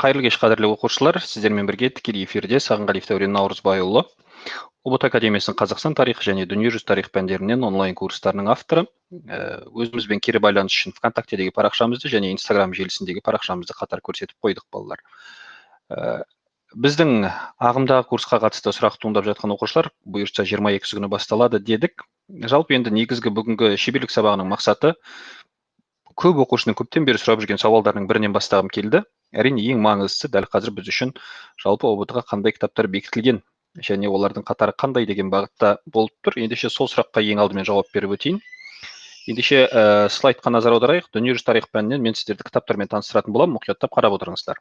Қайырлы кеш, қадірлі оқушылар. Сіздермен бірге тікелей эфирде Сағынғалиев Дәурен Наурызбайұлы, ҰБТ академиясының Қазақстан тарихы және дүниежүзі тарих пәндерінен онлайн курстарының авторы. Өзімізбен кері байланыс үшін ВКонтактедегі парақшамызды және Инстаграм желісіндегі парақшамызды қатар көрсетіп қойдық, балалар. Біздің ағымдағы курсқа қатысты сұрақ туындап жатқан оқушылар, бұйыртса 22 күні басталады дедік. Жалпы енді негізгі бүгінгі шеберлік сабағының мақсаты көп оқушының көптен бері сұрап жүрген сауалдарының бірінен бастағым келді. Әрине, ең маңыздысы дәл қазір біз үшін жалпы ҰБТ-ға қандай кітаптар бекітілген және олардың қатары қандай деген бағытта болып тұр. Ендеше сол сұраққа ең алдымен жауап беріп өтейін. Ендеше слайдқа назар аударайық. Дүниежүзі тарих пәнінен мен сіздерді кітаптармен таныстыратын боламын, мұқияттап қарап отырыңыздар.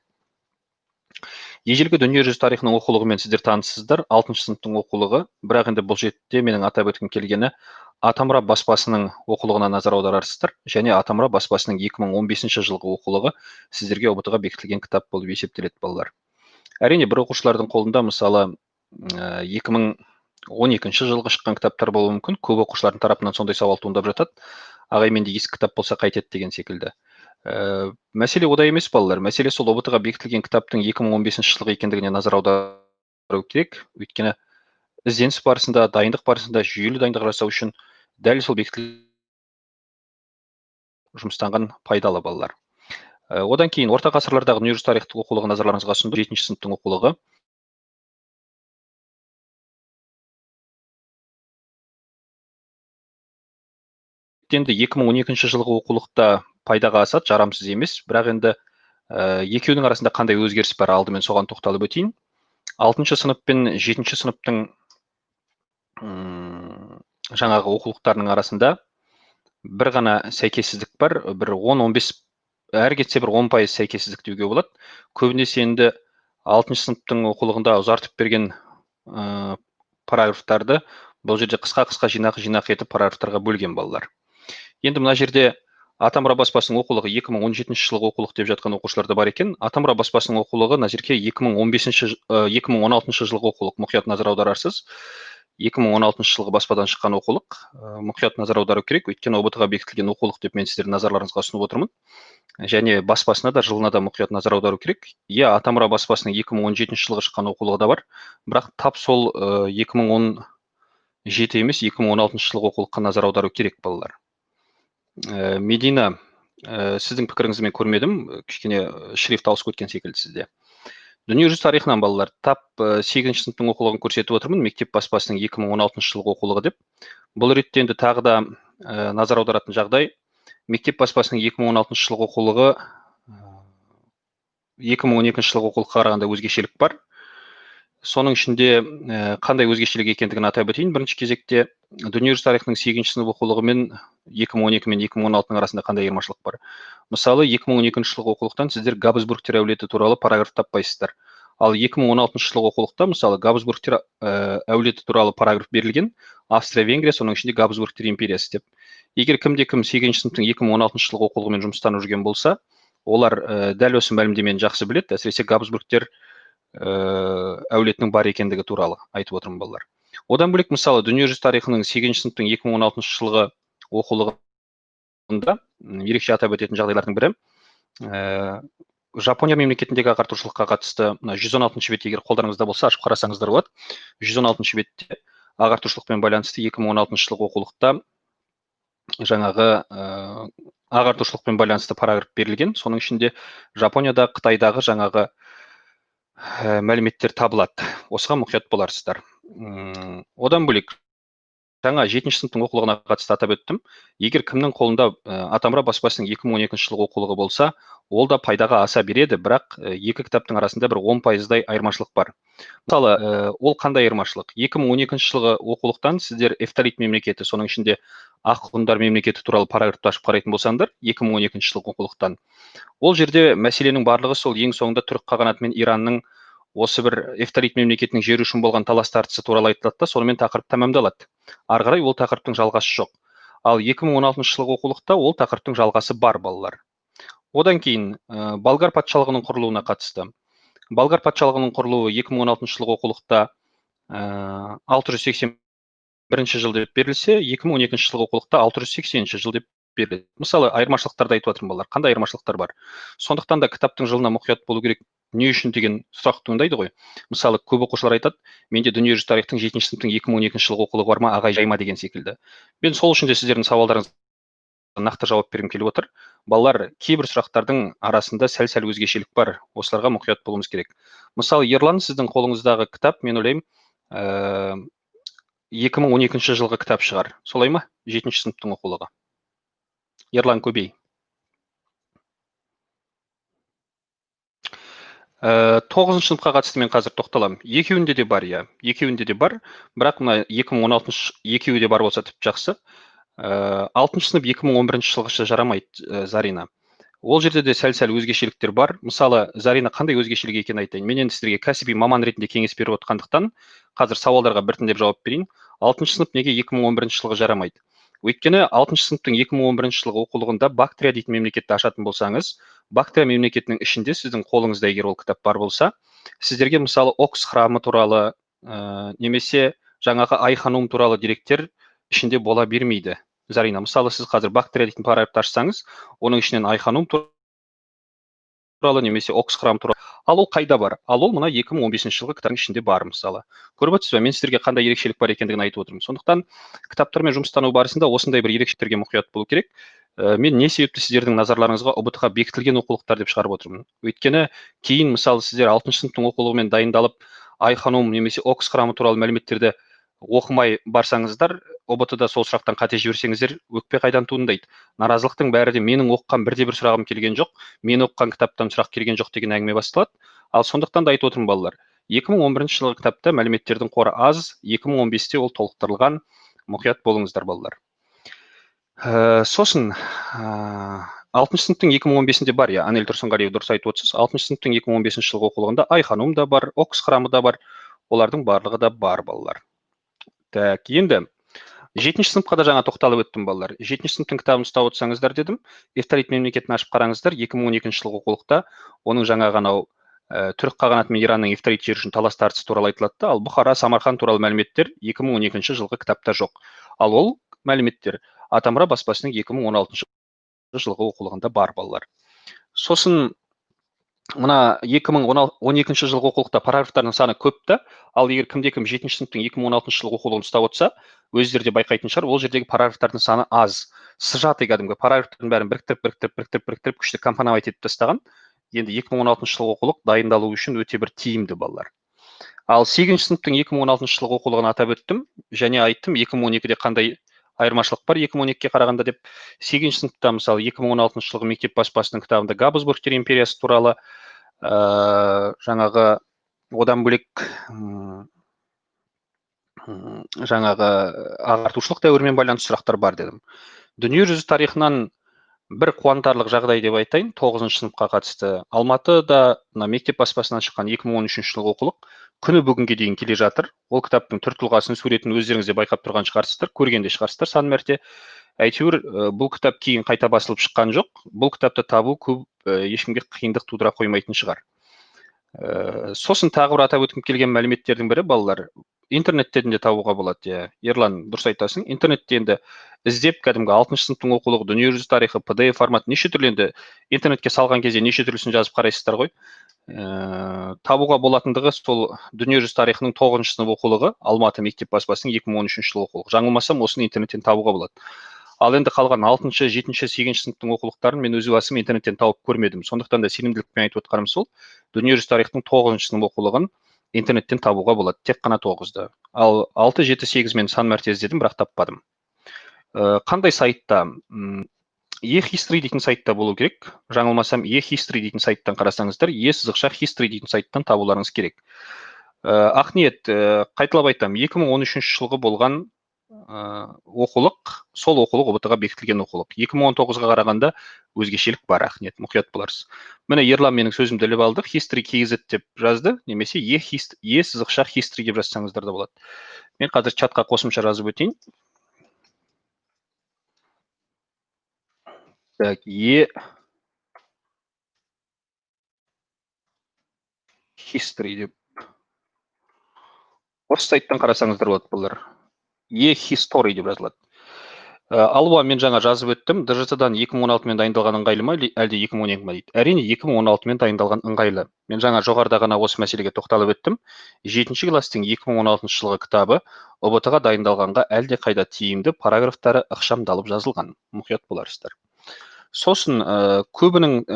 Ежелгі дүниежүзі тарихының оқулығымен сіздер таныссыздар, 6 сыныптың оқулығы. Бірақ енді бұл жерде менің атап өткім келгені Атамұра баспасының оқулығына назар аударарсыздар және Атамұра баспасының 2015 жылғы оқулығы сіздерге ҰБТ-ға бекітілген кітап болып есептеледі, балалар. Әрине, бір оқушылардың қолында мысалы 2012 жылғы шыққан кітаптар болуы мүмкін. Көп оқушылардың тарапынан сондай сауал туындап жатады. Ағай, менде ескі кітап болса қайтеді деген секілді. Мәселе ода емес, балалар. Мәселе сол ҰБТ-ға бекітілген кітаптың 2015 жылғы екендігіне назар аудару керек. Өйткені ізденіс барысында, дайындық барысында жүйелі дайындық жасау үшін дәл сол бекітілген жұмыстанған пайдалы, балалар. Одан кейін орта ғасырлардағы дүниежүзі тарихтық оқулығы назарларыңызға ұсынды, 7 сыныптың оқулығы. Енді 2012 жылғы оқулықта пайдаға асады, жарамсыз емес, бірақ енді екеуінің арасында қандай өзгеріс бар, алдымен соған тоқталып өтейін. 6 сынып пен 7 сыныптың жаңағы оқулықтарының арасында бір ғана сәйкессіздік бар, бір 10-15, әрі кетсе бір 10% сәйкессіздік деуге болады. Көбінесе енді 6 сыныптың оқулығында ұзартып берген параграфтарды бұл жерде қысқа-қысқа жинақ-жинақ етіп параграфтарға бөлген, балалар. Енді мына жерде Атамұра баспасының оқулығы 2017 жылғы оқулық деп жатқан оқушылар да бар екен. Атамұра баспасының оқулығы Назерке 2016 жылғы оқулық, мұқият назар аударарсыз. 2016 жылғы баспадан шыққан оқулық, мұқият назар аудару керек, өйткені ҰБТ-ға бекітілген оқулық деп мен сіздердің назарларыңызға ұсынып отырмын. Және баспасына да, жылына да мұқият назар аудару керек. Иә, Атамұра баспасының 2017 жылғы шыққан оқулығы да бар, бірақ тап сол 2017 емес, 2016 жылғы оқулыққа назар аудару керек, балалар. Медина, сіздің пікіріңізді мен көрмедім, кішкене шрифт ауысып кеткен секілді сізде. Дүниежүзі тарихынан, балалар, тап 8 сыныптың оқулығын көрсетіп отырмын, мектеп баспасының 2016 жылғы оқулығы деп. Бұл ретте енді тағы да назар аударатын жағдай, мектеп баспасының 2016 жылғы оқулығы 2012 жылғы оқулыққа қарағанда өзгешелік бар. Соның ішінде қандай өзгешелік екендігін атап өтейін. Бірінші кезекте дүниежүзі тарихының 8 сынып оқулығы мен 2012 мен 2016-ның арасында қандай айырмашылық бар? Мысалы, 2012 жылғы оқулықтан сіздер Габсбургтер әулеті туралы параграф таппайсыздар. Ал 2016 жылғы оқулықта, мысалы, Габсбургтер әулеті туралы параграф берілген, Австрия-Венгрия, соның ішінде Габсбургтер империясы деп. Егер кімде-кім 8 сыныптың 2016 жылғы оқулығымен жұмыстанып жүрген болса, олар дәл осы мәлімдемені жақсы біледі, әсіресе Габсбургтер әулетінің бар екендігі туралы айтып отырмын, балалар. Одан бөлек, мысалы, дүниежүзі тарихының 8 сыныптың 2016 жылғы оқулығында ерекше атап өтетін жағдайлардың бірі, Жапония мемлекетіндегі ағартушылыққа қатысты мына 116 бет, егер қолдарыңызда болса, ашып қарасаңыздар болады. 116 бетте ағартушылықпен байланысты 2016 жылғы оқулықта жаңағы ағартушылықпен байланысты параграф берілген. Соның ішінде Жапонияда, Қытайдағы жаңағы мәліметтер табылады. Осыған мұқият боларсыздар. Одан бөлек, жаңа 7 сыныптың оқулығына қатысты атап өттім. Егер кімнің қолында Атамұра баспасының 2012 жылғы оқулығы болса, ол да пайдаға аса береді, бірақ екі кітаптың арасында бір 10%-дай айырмашылық бар. Мысалы, ол қандай айырмашылық? 2012 жылғы оқулықтан сіздер Эфталит мемлекеті, соның ішінде Ақ ғұндар мемлекеті туралы параграфты ашып қарайтын болсаңдар, 2012 жылғы оқулықтан. Ол жерде мәселенің барлығы сол ең соңында Түрік қағанаты мен Иранның осы бір Эфталит мемлекетінің жері үшін болған талас тартысы туралы айтылады да, сонымен тақырып тәмамдалады. Ары қарай ол тақырыптың жалғасы жоқ. Ал 2016 жылғы оқулықта ол тақырыптың жалғасы бар, балалар. Одан кейін Болгар патшалығының құрылуына қатысты. Болгар патшалығының құрылуы 2016 жылғы оқулықта 681 жыл деп берілсе, 2012 жылғы оқулықта 680 жыл деп беріледі. Мысалы, айырмашылықтарды айтып жатырмын, балалар. Қандай айырмашылықтар бар? Сондықтан да кітаптың жылына мұқият болу керек. Не үшін деген сұрақ туындайды ғой. Мысалы, көп оқушылар айтады, менде дүниежүзі тарихтың 7 сыныптың 2012 жылғы оқулығы бар ма, ағай жай ма деген секілді. Мен сол үшін де сіздердің сауалдарыңызға нақты жауап бергім келіп отыр. Балалар, кейбір сұрақтардың арасында сәл-сәл өзгешелік бар. Осыларға мұқият болуымыз керек. Мысалы, Ерлан, сіздің қолыңыздағы кітап, мен ойлаймын, 2012 жылғы кітап шығар. Солай ма? 7 сыныптың оқулығы. Ерлан Көбей. 9 сыныпқа қатысты мен қазір тоқталамын. Екеуінде де бар, иә. Екеуінде де бар. Бірақ мына 2016 екеуі де бар болса тіпті жақсы. 6 сынып 2011 жылғыша жарамайды, Зарина. Ол жерде де сәл-сәл өзгешеліктер бар. Мысалы, Зарина, қандай өзгешелік екенін айтайын. Мен енді сіздерге кәсіби маман ретінде кеңес беріп отқандықтан, қазір сауалдарға біртіндеп жауап берейін. 6 сынып неге 2011 жылғы жарамайды? Өйткені 6 сыныптың 2011 жылғы оқулығында Бактрия дейтін мемлекетті ашатын болсаңыз, Бактрия мемлекетінің ішінде сіздің қолыңызда егер ол кітап бар болса, сіздерге мысалы Окс храмы туралы, немесе жаңағы Айханум туралы деректер ішінде бола бермейді. Зарина, мысалы, сіз қазір Бактрия дейтін параграфты ашсаңыз, оның ішінен Айханум туралы немесе Окс храмы туралы. Ал ол қайда бар? Ал ол мына 2015 жылғы кітаптың ішінде бар, мысалы. Көріп отырсыз ба, мен сіздерге қандай ерекшелік бар екендігін айтып отырмын. Сондықтан кітаптармен жұмыстану барысында осындай бір ерекшеліктерге мұқият болу керек. Мен не себепті сіздердің назарларыңызға ҰБТ-ға бекітілген оқулықтар деп шығарып отырмын? Өйткені кейін, мысалы, сіздер 6 сыныптың оқулығымен дайындалып, Айханум немесе Окс храмы туралы мәліметтерді оқымай барсаңыздар, ҰБТ-да сол сұрақтан қате жіберсеңіздер, өкпе қайдан туындайды? Наразылықтың бәрі де менің оқыған бірде-бір сұрағым келген жоқ, мен оқыған кітаптан сұрақ келген жоқ деген әңгіме басталады. Ал сондықтан да айтып отырмын, балалар, 2011 жылғы кітапта мәліметтердің қоры аз, 2015-те ол толықтырылған, мұқият болыңыздар, балалар. Сосын 6 сыныптың 2015-інде бар, иә, Анель Тұрсынғалиева, дұрыс айтып отырсыз. 6 сыныптың 2015 жылғы оқулығында Айханум да бар, Окс храмы да бар, олардың барлығы да бар, балалар. Так, енді 7 сыныпқа да жаңа тоқталып өттім, балалар. 7 сыныптың кітабын ұстап отырсаңыздар дедім. Эфталит мемлекетін ашып қараңыздар, 2012 жылғы оқулықта оның жаңағы анау түрік қағанаты мен Иранның эфталит жері үшін талас тартысы туралы айтылады да, ал Бұхара, Самарқан туралы мәліметтер 2012 жылғы кітапта жоқ. Ал ол мәліметтер Атамұра баспасының 2016 жылғы оқулығында бар, балалар. Сосын мына 2012 жылғы оқулықта параграфтардың саны көп та, ал егер кімде-кім 7 сыныптың 2016 жылғы оқулығын ұстап отырса, өздері де байқайтын шығар, ол жердегі параграфтардың саны аз. Сжатый кәдімгі параграфтардың бәрін біріктіріп, біріктіріп, біріктіріп, біріктіріп күшті компоновать етіп тастаған. Енді 2016 жылғы оқулық дайындалу үшін өте бір тиімді, балалар. Ал 8 сыныптың 2016 жылғы оқулығын атап өттім және айттым 2012-де қандай айырмашылық бар 2012-ге қарағанда деп. 8 сыныпта мысалы 2016 жылғы мектеп баспасының кітабында Габсбургтер империясы туралы, жаңағы одан бөлек жаңағы ағартушылық дәуірмен байланысты сұрақтар бар дедім. Дүниежүзі тарихынан бір қуантарлық жағдай деп айтайын, 9 сыныпқа қатысты Алматыда мына мектеп баспасынан шыққан 2013 жылғы оқулық күні бүгінге дейін келе жатыр. Ол кітаптың түр тұлғасын, суретін өздеріңіз де байқап тұрған шығарсыздар, көрген де шығарсыздар сан мәрте. Әйтеуір бұл кітап кейін қайта басылып шыққан жоқ. Бұл кітапты табу көп ешкімге қиындық тудыра қоймайтын шығар. Сосын тағы бір атап өткім келген мәліметтердің бірі, балалар, интернеттен де табуға болады. Иә, Ерлан, дұрыс айтасың. Интернетте енді іздеп кәдімгі 6 сыныптың оқулығы, дүниежүзі тарихы, PDF формат неше түрлі, енді интернетке салған кезде неше түрлісін жазып қарайсыздар ғой. Табуға болатындығы сол дүниежүзі тарихының 9 сынып оқулығы, Алматы мектеп баспасының 2013 жылғы оқулығы. Жаңылмасам, осыны интернеттен табуға болады. Ал енді қалған 6, 7, 8 сыныптың оқулықтарын мен өз басым интернеттен тауып көрмедім. Сондықтан да сенімділікпен айтып отқаным сол, дүниежүзі тарихының 9 сынып оқулығын интернеттен табуға болады, тек қана 9-ды. Ал 6, 7, 8 мен сан мәрте іздедім, бірақ таппадым. Қандай сайтта? E-history дейтін сайтта болу керек. Жаңылмасам, e-history дейтін сайттан қарасаңыздар, e-history дейтін сайттан табуларыңыз керек. Ақниет, қайталап айтамын, 2013 жылғы болған оқулық, сол оқулық ҰБТ-ға бекітілген оқулық. 2019-ға қарағанда өзгешелік бар, Ақниет, мұқият боларсыз. Міне, Ерлан менің сөзімді іліп алды, history kz деп жазды, немесе e-history деп жазсаңыздар да болады. Мен қазір чатқа қосымша жазып өтейін. Так, e-history деп. Осы сайттан қарасаңыздар болады, бұлар. E-history деп жазылады. Алуа, мен жаңа жазып өттім. ДЖТ-дан 2016-мен дайындалған ыңғайлы ма, әлде 2012 ма дейді. Әрине, 2016-мен дайындалған ыңғайлы. Мен жаңа жоғарыда ғана осы мәселеге тоқталып өттім. 7 класстың 2016 жылғы кітабы ҰБТ-ға дайындалғанға әлде қайда тиімді, параграфтары ықшамдалып жазылған. Мұқият боларсыздар. Сосын көбінің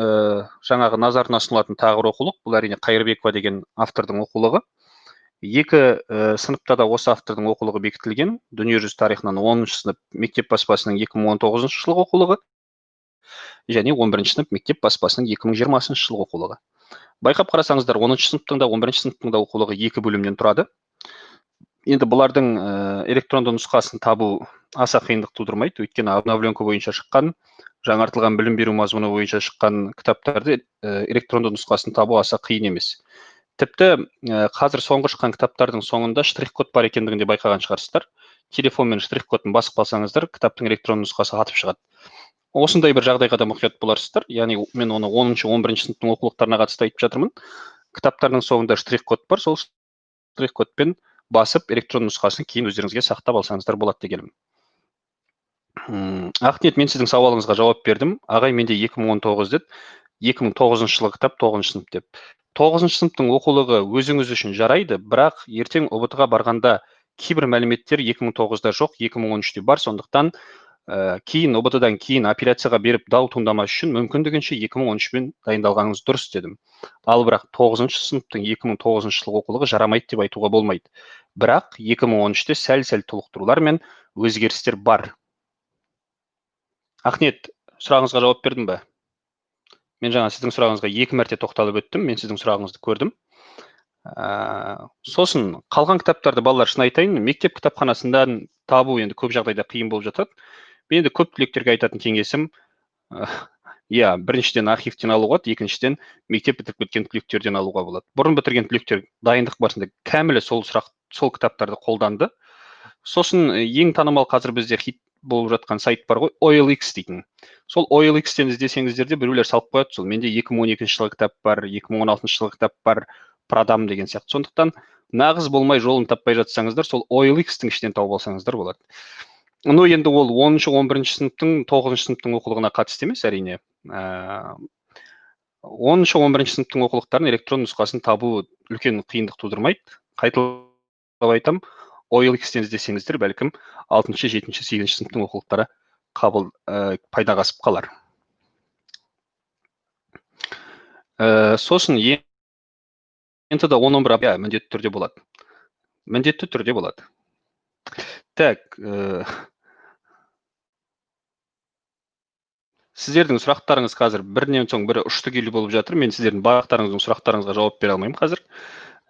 жаңағы назарына ұсынылатын тағы бір оқулық, бұл әрине Қайырбекова деген автордың оқулығы. Екі сыныпта да осы автордың оқулығы бекітілген. Дүниежүзі тарихынан 10 сынып мектеп баспасының 2019 жылғы оқулығы және 11 сынып мектеп баспасының 2020 жылғы оқулығы. Байқап қарасаңыздар, 10 сыныптың да 11 сыныптың да оқулығы екі бөлімнен тұрады. Енді бұлардың электронды нұсқасын табу аса қиындық тудырмайды, өйткені обновленка бойынша шыққан, жаңартылған білім беру мазмұны бойынша шыққан кітаптарды электронды нұсқасын табу аса қиын емес. Тіпті қазір соңғы шыққан кітаптардың соңында штрих-код бар екендігін де байқаған шығарсыздар. Телефонмен штрих-кодын басып қалсаңыздар, кітаптың электронды нұсқасы атып шығады. Осындай бір жағдайға да мұқият боларсыздар. Яғни мен оны 10-шы, 11-ші сыныптың оқулықтарына қатысты айтып жатырмын. Кітаптардың соңында штрих-код бар, сол штрих-кодпен басып электронды нұсқасын кейін өздеріңізге сақтап алсаңыздар болады дегенім. Ақниет, мен сіздің сауалыңызға жауап бердім. Ағай, менде 2019 деді. 2009 жылғы кітап 9 сынып деп. 9 сыныптың оқулығы өзіңіз үшін жарайды, бірақ ертең ҰБТ-ға барғанда кейбір мәліметтер 2009-да жоқ, 2013-те бар, сондықтан кейін ҰБТ-дан кейін апелляцияға беріп дау туындамас үшін мүмкіндігінше 2013-пен дайындалғаныңыз дұрыс дедім. Ал бірақ 9 сыныптың 2009 жылғы оқулығы жарамайды деп айтуға болмайды. Бірақ 2013-те сәл-сәл толықтырулар мен өзгерістер бар. Ақниет, сұрағыңызға жауап бердім бе? Мен жаңа сіздің сұрағыңызға екі мәрте тоқталып өттім, мен сіздің сұрағыңызды көрдім. Сосын қалған кітаптарды, балалар, шын айтайын, мектеп кітапханасынан табу енді көп жағдайда қиын болып жатады. Мен енді көп түлектерге айтатын кеңесім, иә, біріншіден архивтен алуға, екіншіден мектеп бітіріп кеткен түлектерден алуға болады. Бұрын бітірген түлектер дайындық барысында кәмілі сол сұрақ, сол кітаптарды қолданды. Сосын ең танымал қазір бізде хит болып жатқан сайт бар ғой, OLX дейтін. Сол OLX-тен іздесеңіздер де біреулер салып қояды. Сол менде 2012 жылғы кітап бар, 2016 жылғы кітап бар, продам деген сияқты. Сондықтан нағыз болмай жолын таппай жатсаңыздар, сол OLX-тің ішінен тауып алсаңыздар болады. Но енді ол 10-шы, 11-ші сыныптың, 9-шы сыныптың оқулығына қатысты емес, әрине. 10-шы, 11-ші сыныптың оқулықтарын электрон нұсқасын табу үлкен қиындық тудырмайды. Қайталап айтам, OLX-тен іздесеңіздер, бәлкім 6-шы, 7-ші, 8-ші сыныптың оқулықтары қабыл пайдаға асып қалар. Сосын ЕНТ-да 10-11 иә, міндетті түрде болады. Міндетті түрде болады. Так, сіздердің сұрақтарыңыз қазір бірінен соң бірі ұшты күйлі болып жатыр. Мен сіздердің барлықтарыңыздың сұрақтарыңызға жауап бере алмаймын қазір.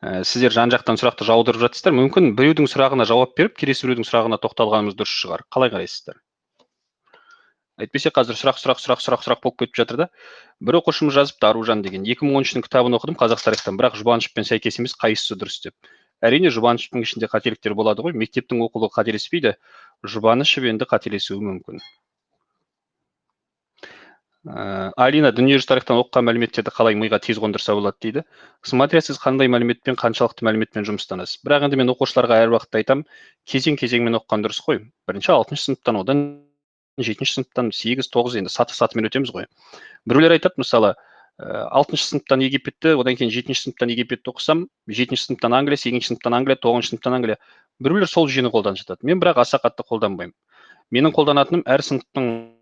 Сіздер жан-жақтан сұрақты жаудырып жатсыздар. Мүмкін біреудің сұрағына жауап беріп, келесі біреудің сұрағына тоқталғанымыз дұрыс шығар. Қалай қарайсыздар? Әйтпесе қазір сұрақ, сұрақ, сұрақ, сұрақ, сұрақ болып кетіп жатыр да. Бір оқушымыз жазыпты, Аружан деген. 2013-тің кітабын оқыдым қазақ тарихтан, бірақ Жұбанышевпен сәйкес емес, қайсысы дұрыс деп. Әрине, Жұбанышевтың ішінде қателіктер болады ғой. Мектептің оқулығы қателеспейді. Жұбанышев енді қателесуі мүмкін. Алина, дүниежүзі тарихтан оқыған мәліметтерді қалай миға тез қондырса болады дейді. Смотря сіз қандай мәліметпен, қаншалықты мәліметпен жұмыстанасыз. Бірақ енді мен оқушыларға әр уақытта айтам, кезең-кезеңмен оқыған дұрыс қой. Бірінші 6 сыныптан, одан 7 сыныптан 8, 9 енді саты-сатымен өтеміз ғой. Біреулер айтады, мысалы, 6 сыныптан Египетті, одан кейін 7 сыныптан Египетті оқысам, 7 сыныптан Англия, 8 сыныптан Англия, 9 сыныптан Англия. Біреулер сол жүйені қолданып жатады. Мен бірақ аса қатты қолданбаймын. Менің қолданатыным әр сыныптың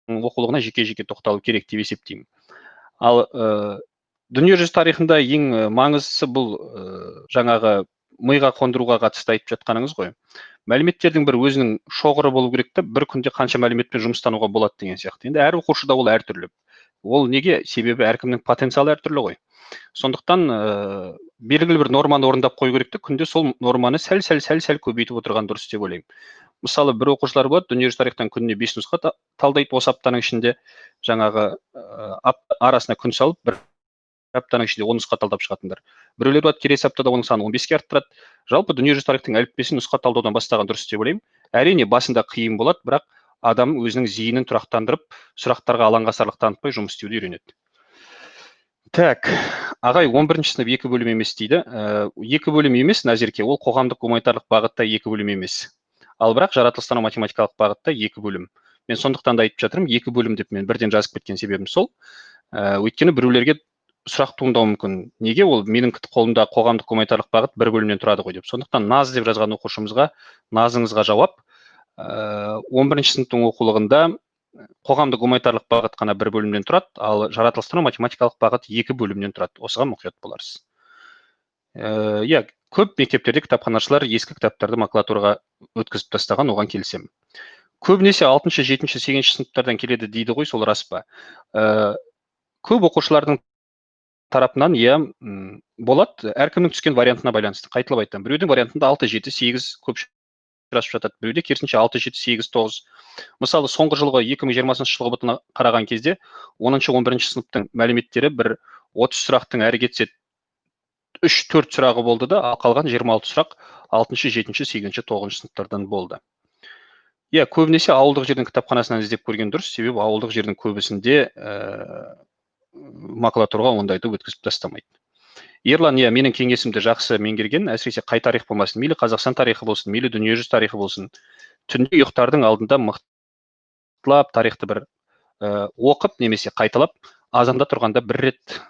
оқулығына жеке-жеке тоқталу керек деп есептеймін. Ал дүниежүзі тарихында ең маңыздысы бұл жаңағы миға қондыруға қатысты айтып жатқаныңыз ғой. Мәліметтердің бір өзінің шоғыры болу керек те, бір күнде қанша мәліметпен жұмыстануға болады деген сияқты. Енді әр оқушыда ол әртүрлі. Ол неге? Себебі әркімнің потенциалы әртүрлі ғой. Сондықтан белгілі бір норманы орындап қою керек те, күнде сол норманы сәл-сәл көбейтіп отырған дұрыс деп ойлаймын. Мысалы, бір оқушылар болады, дүниежүзі тарихтан күніне 5 нұсқа талдайды, осы аптаның ішінде жаңағы арасына күн салып, бір аптаның ішінде 10 нұсқа талдап шығатындар. Біреулер болады, келесі аптада оның санын 15-ке арттырады. Жалпы дүниежүзі тарихтың әліппесін нұсқа талдаудан бастаған дұрыс деп ойлаймын. Әрине, басында қиын болады, бірақ адам өзінің зейінін тұрақтандырып, сұрақтарға алаңғасарлық танытпай жұмыс істеуді үйренеді. Так, ағай, 11 сынып екі бөлім емес дейді. Екі бөлім емес, Назерке, ол қоғамдық гуманитарлық бағытта екі бөлім емес. Ал бірақ жаратылыстану математикалық бағытта 2 бөлім. Мен сондықтан да айтып жатырмын, 2 бөлім деп мен бірден жазып кеткен себебім сол. Өйткені біреулерге сұрақ туындауы мүмкін. Неге ол менің қолымда қоғамдық гуманитарлық бағыт бір бөлімнен тұрады ғой деп. Сондықтан Наз деп жазған оқушымызға, назыңызға жауап, 11 сыныптың оқулығында қоғамдық гуманитарлық бағыт қана бір бөлімнен тұрады, ал жаратылыстану математикалық бағыт 2 бөлімнен тұрады. Осыған мұқият боларсыз. Иә, көп мектептерде кітапханашылар ескі кітаптарды макулатураға өткізіп тастаған, оған келісемін. Көбінесе 6-шы, 7-ші, 8-ші сыныптардан келеді дейді ғой, сол рас па? Көп оқушылардың тарапынан, иә, болады, әркімнің түскен вариантына байланысты. Қайталап айтамын, біреудің вариантында 6, 7, 8 көп ұшырасып жатады, біреуде керісінше 6, 7, 8, 9. Мысалы, соңғы жылғы 2020 жылғы ұбт-ны қараған кезде 10-шы, 11-ші сыныптың мәліметтері бір 30 сұрақтың әрі кетсе 3-4 сұрағы болды да, ал қалған 26 сұрақ 6-шы, 7-ші, 8-ші, 9-шы сыныптардан болды. Иә, көбінесе ауылдық жердің кітапханасынан іздеп көрген дұрыс, себебі ауылдық жердің көбісінде макулатураға ондайды өткізіп тастамайды. Ерлан, иә, менің кеңесімді жақсы меңгерген, әсіресе қай тарих болмасын, мейлі Қазақстан тарихы болсын, мейлі дүниежүзі тарихы болсын, түнде ұйықтардың алдында мықтылап тарихты бір оқып немесе қайталап, азанда тұрғанда бір рет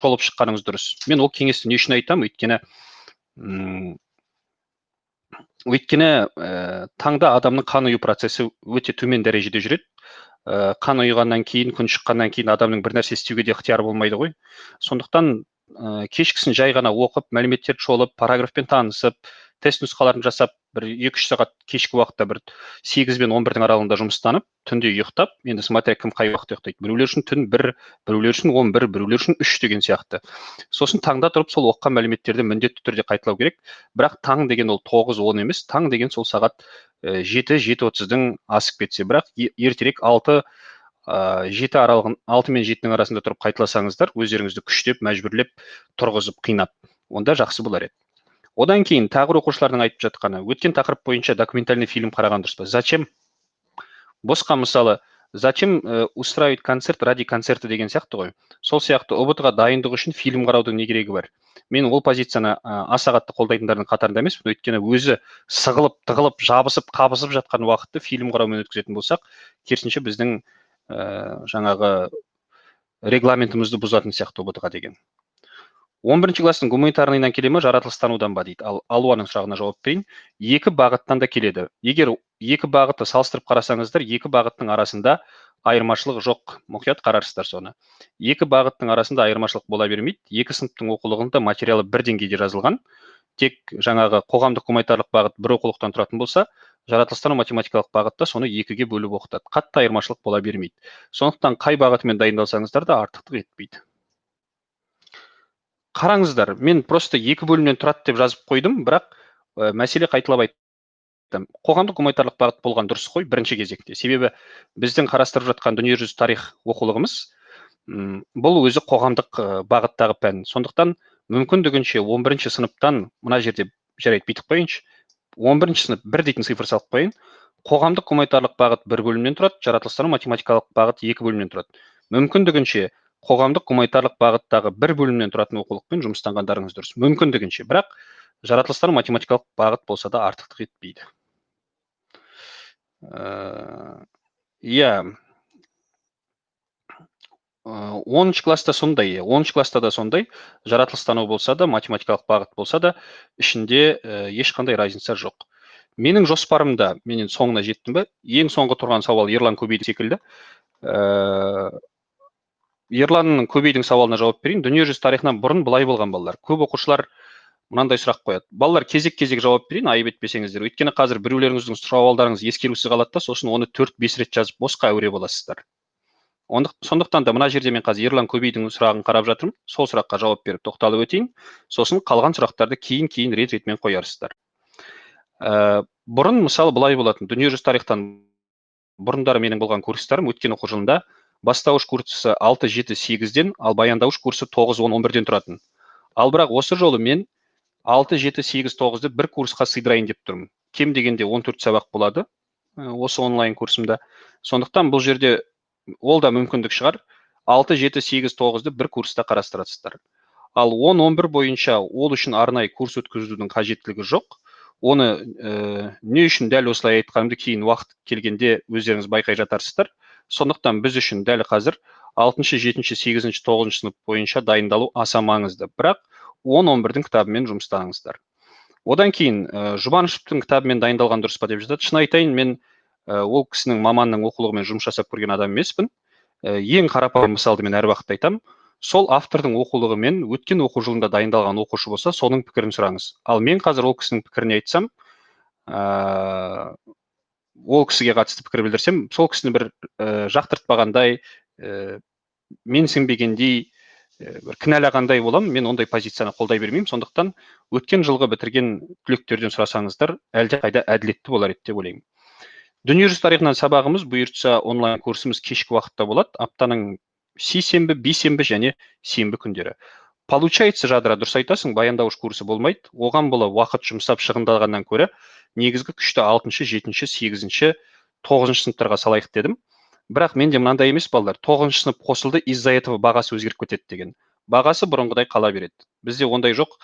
шолып шыққаныңыз дұрыс. Мен ол кеңесті не үшін айтамын? Өйткені таңда адамның қан ұю процесі өте төмен дәрежеде жүреді. Қан ұйығаннан кейін, күн шыққаннан кейін адамның бір нәрсе істеуге де ықтияры болмайды ғой. Сондықтан кешкісін жай ғана оқып, мәліметтерді шолып, параграфпен танысып, тест нұсқаларын жасап, бір екі-үш сағат кешкі уақытта бір 8 бен 11-дің аралығында жұмыстанып, түнде ұйықтап, енді смотря кім қай уақытта ұйықтайды. Біреулер үшін түн 1, біреулер үшін 11, біреулер үшін 3 деген сияқты. Сосын таңда тұрып сол оқыған мәліметтерді міндетті түрде қайталау керек. Бірақ таң деген ол 9-10 емес, таң деген сол сағат жеті, жеті отыздың асып кетсе, бірақ ертерек алты жеті аралығын, алты мен жетінің арасында тұрып қайталасаңыздар, өздеріңізді күштеп, мәжбүрлеп, тұрғызып, қинап, онда жақсы болар еді. Одан кейін тағы бір оқушылардың айтып жатқаны, өткен тақырып бойынша документальный фильм қараған дұрыс па? Зачем? Босқа мысалы, зачем устраивать концерт ради концерта деген сияқты ғой. Сол сияқты ұбт-ға дайындық үшін фильм қараудың не керегі бар? Мен ол позицияны аса қатты қолдайтындардың қатарында емеспін, өйткені өзі сығылып, тығылып, жабысып, қабысып жатқан уақытты фильм қараумен өткізетін болсақ, керісінше біздің жаңағы регламентімізді бұзатын сияқты ұбт-ға деген. 11 класстың гуманитарныйынан келе ме, жаратылыстанудан ба дейді. Ал Алуаның сұрағына жауап берейін. Екі бағыттан да келеді. Егер екі бағытты салыстырып қарасаңыздар, екі бағыттың арасында айырмашылық жоқ. Мұқият қарарсыздар соны. Екі бағыттың арасында айырмашылық бола бермейді. Екі сыныптың оқулығында материалы бір деңгейде жазылған. Тек жаңағы қоғамдық гуманитарлық бағыт бір оқулықтан тұратын болса, жаратылыстану математикалық бағытта соны екіге бөліп оқытады. Қатты айырмашылық бола бермейді. Сондықтан қай бағытымен дайындалсаңыздар да артықтық етпейді. Қараңыздар, мен просто екі бөлімнен тұрады деп жазып қойдым, бірақ мәселе қайталап айттым. Қоғамдық гуманитарлық бағыт болған дұрыс қой бірінші кезекте. Себебі біздің қарастырып жатқан дүниежүзі тарих оқулығымыз, бұл өзі қоғамдық бағыттағы пән. Сондықтан мүмкіндігінше 11 сыныптан мына жерде жарайды бүйтіп қояйыншы. 11 сынып бір дейтін цифр салып қояйын. Қоғамдық гуманитарлық бағыт бір бөлімнен тұрады, жаратылыстану математикалық бағыт екі бөлімнен тұрады. Мүмкіндігінше қоғамдық гуманитарлық бағыттағы бір бөлімнен тұратын оқулықпен жұмыстанғандарыңыз дұрыс. Мүмкіндігінше, бірақ жаратылыстану математикалық бағыт болса да артықтық етпейді. Иә. 10 класста сондай, 10 класста да сондай, жаратылыстану болса да, математикалық бағыт болса да, ішінде ешқандай разница жоқ. Менің жоспарымда, мен енді соңына жеттім бе, ең соңғы тұрған сауал Ерлан Көбейді секілді. Ерланның Көбейдің сауалына жауап берейін. Дүниежүзі тарихынан бұрын былай болған балалар. Көп оқушылар мынандай сұрақ қояды. Балалар, кезек-кезек жауап берейін, айып етпесеңіздер. Өйткені қазір біреулеріңіздің сауалдарыңыз ескерусіз қалады да, сосын оны төрт-бес рет жазып босқа әуре боласыздар. Сондықтан да мына жерде мен қазір Ерлан Көбейдің сұрағын қарап жатырмын. Сол сұраққа жауап беріп тоқталып өтейін. Сосын қалған сұрақтарды кейін-кейін рет-ретімен қоярсыздар. Бұрын мысалы былай болатын. Дүниежүзі тарихтан бұрындары менің болған курстарым өткен оқу жылында бастауыш курсы 6, 7, 8-ден, ал баяндауыш курсы 9, 10, 11-ден тұратын. Ал бірақ осы жолы мен 6, 7, 8, 9-ды бір курсқа сыйдырайын деп тұрмын. Кем дегенде 14 сабақ болады осы онлайн курсымда. Сондықтан бұл жерде ол да мүмкіндік шығар. 6, 7, 8, 9-ды бір курста қарастырасыздар. Ал 10, 11 бойынша ол үшін арнайы курс өткізудің қажеттілігі жоқ. Оны не үшін дәл осылай айтқанымды кейін уақыт келгенде өздеріңіз байқай жатарсыздар. Сондықтан біз үшін дәл қазір 6, 7, 8, 9 сынып бойынша дайындалу аса маңызды. Бірақ 10-11-дің кітабымен жұмыстаныңыздар. Одан кейін Жұбанышевтың кітабымен дайындалған дұрыс па деп жатады. Шын айтайын, мен ол кісінің маманның оқулығымен жұмыс жасап көрген адам емеспін. Ең қарапайым мысалды мен әр уақытта айтамын. Сол автордың оқулығымен өткен оқу жылында дайындалған оқушы болса, соның пікірін сұраңыз. Ал мен қазір ол кісінің пікірін айтсам, ол кісіге қатысты пікір білдірсем, сол кісіні бір жақтыртпағандай, менсінбегендей, бір кінәлағандай боламын. Мен ондай позицияны қолдай бермеймін. Сондықтан өткен жылғы бітірген түлектерден сұрасаңыздар, әлде қайда әділетті болар еді деп ойлаймын. Дүниежүзі тарихынан сабағымыз бұйыртса онлайн курсымыз кешкі уақытта болады. Аптаның сейсенбі, бейсенбі және сенбі күндері. Получается, Жадыра, дұрыс айтасың, баяндауыш курсы болмайды. Оған бола уақыт жұмсап шығындалғаннан көрі негізгі күшті 6, 7, 8, 9 сыныптарға салайық дедім. Бірақ менде мынандай емес, балалар, 9 сынып қосылды, из-за этого бағасы өзгеріп кетеді деген. Бағасы бұрынғыдай қала береді. Бізде ондай жоқ.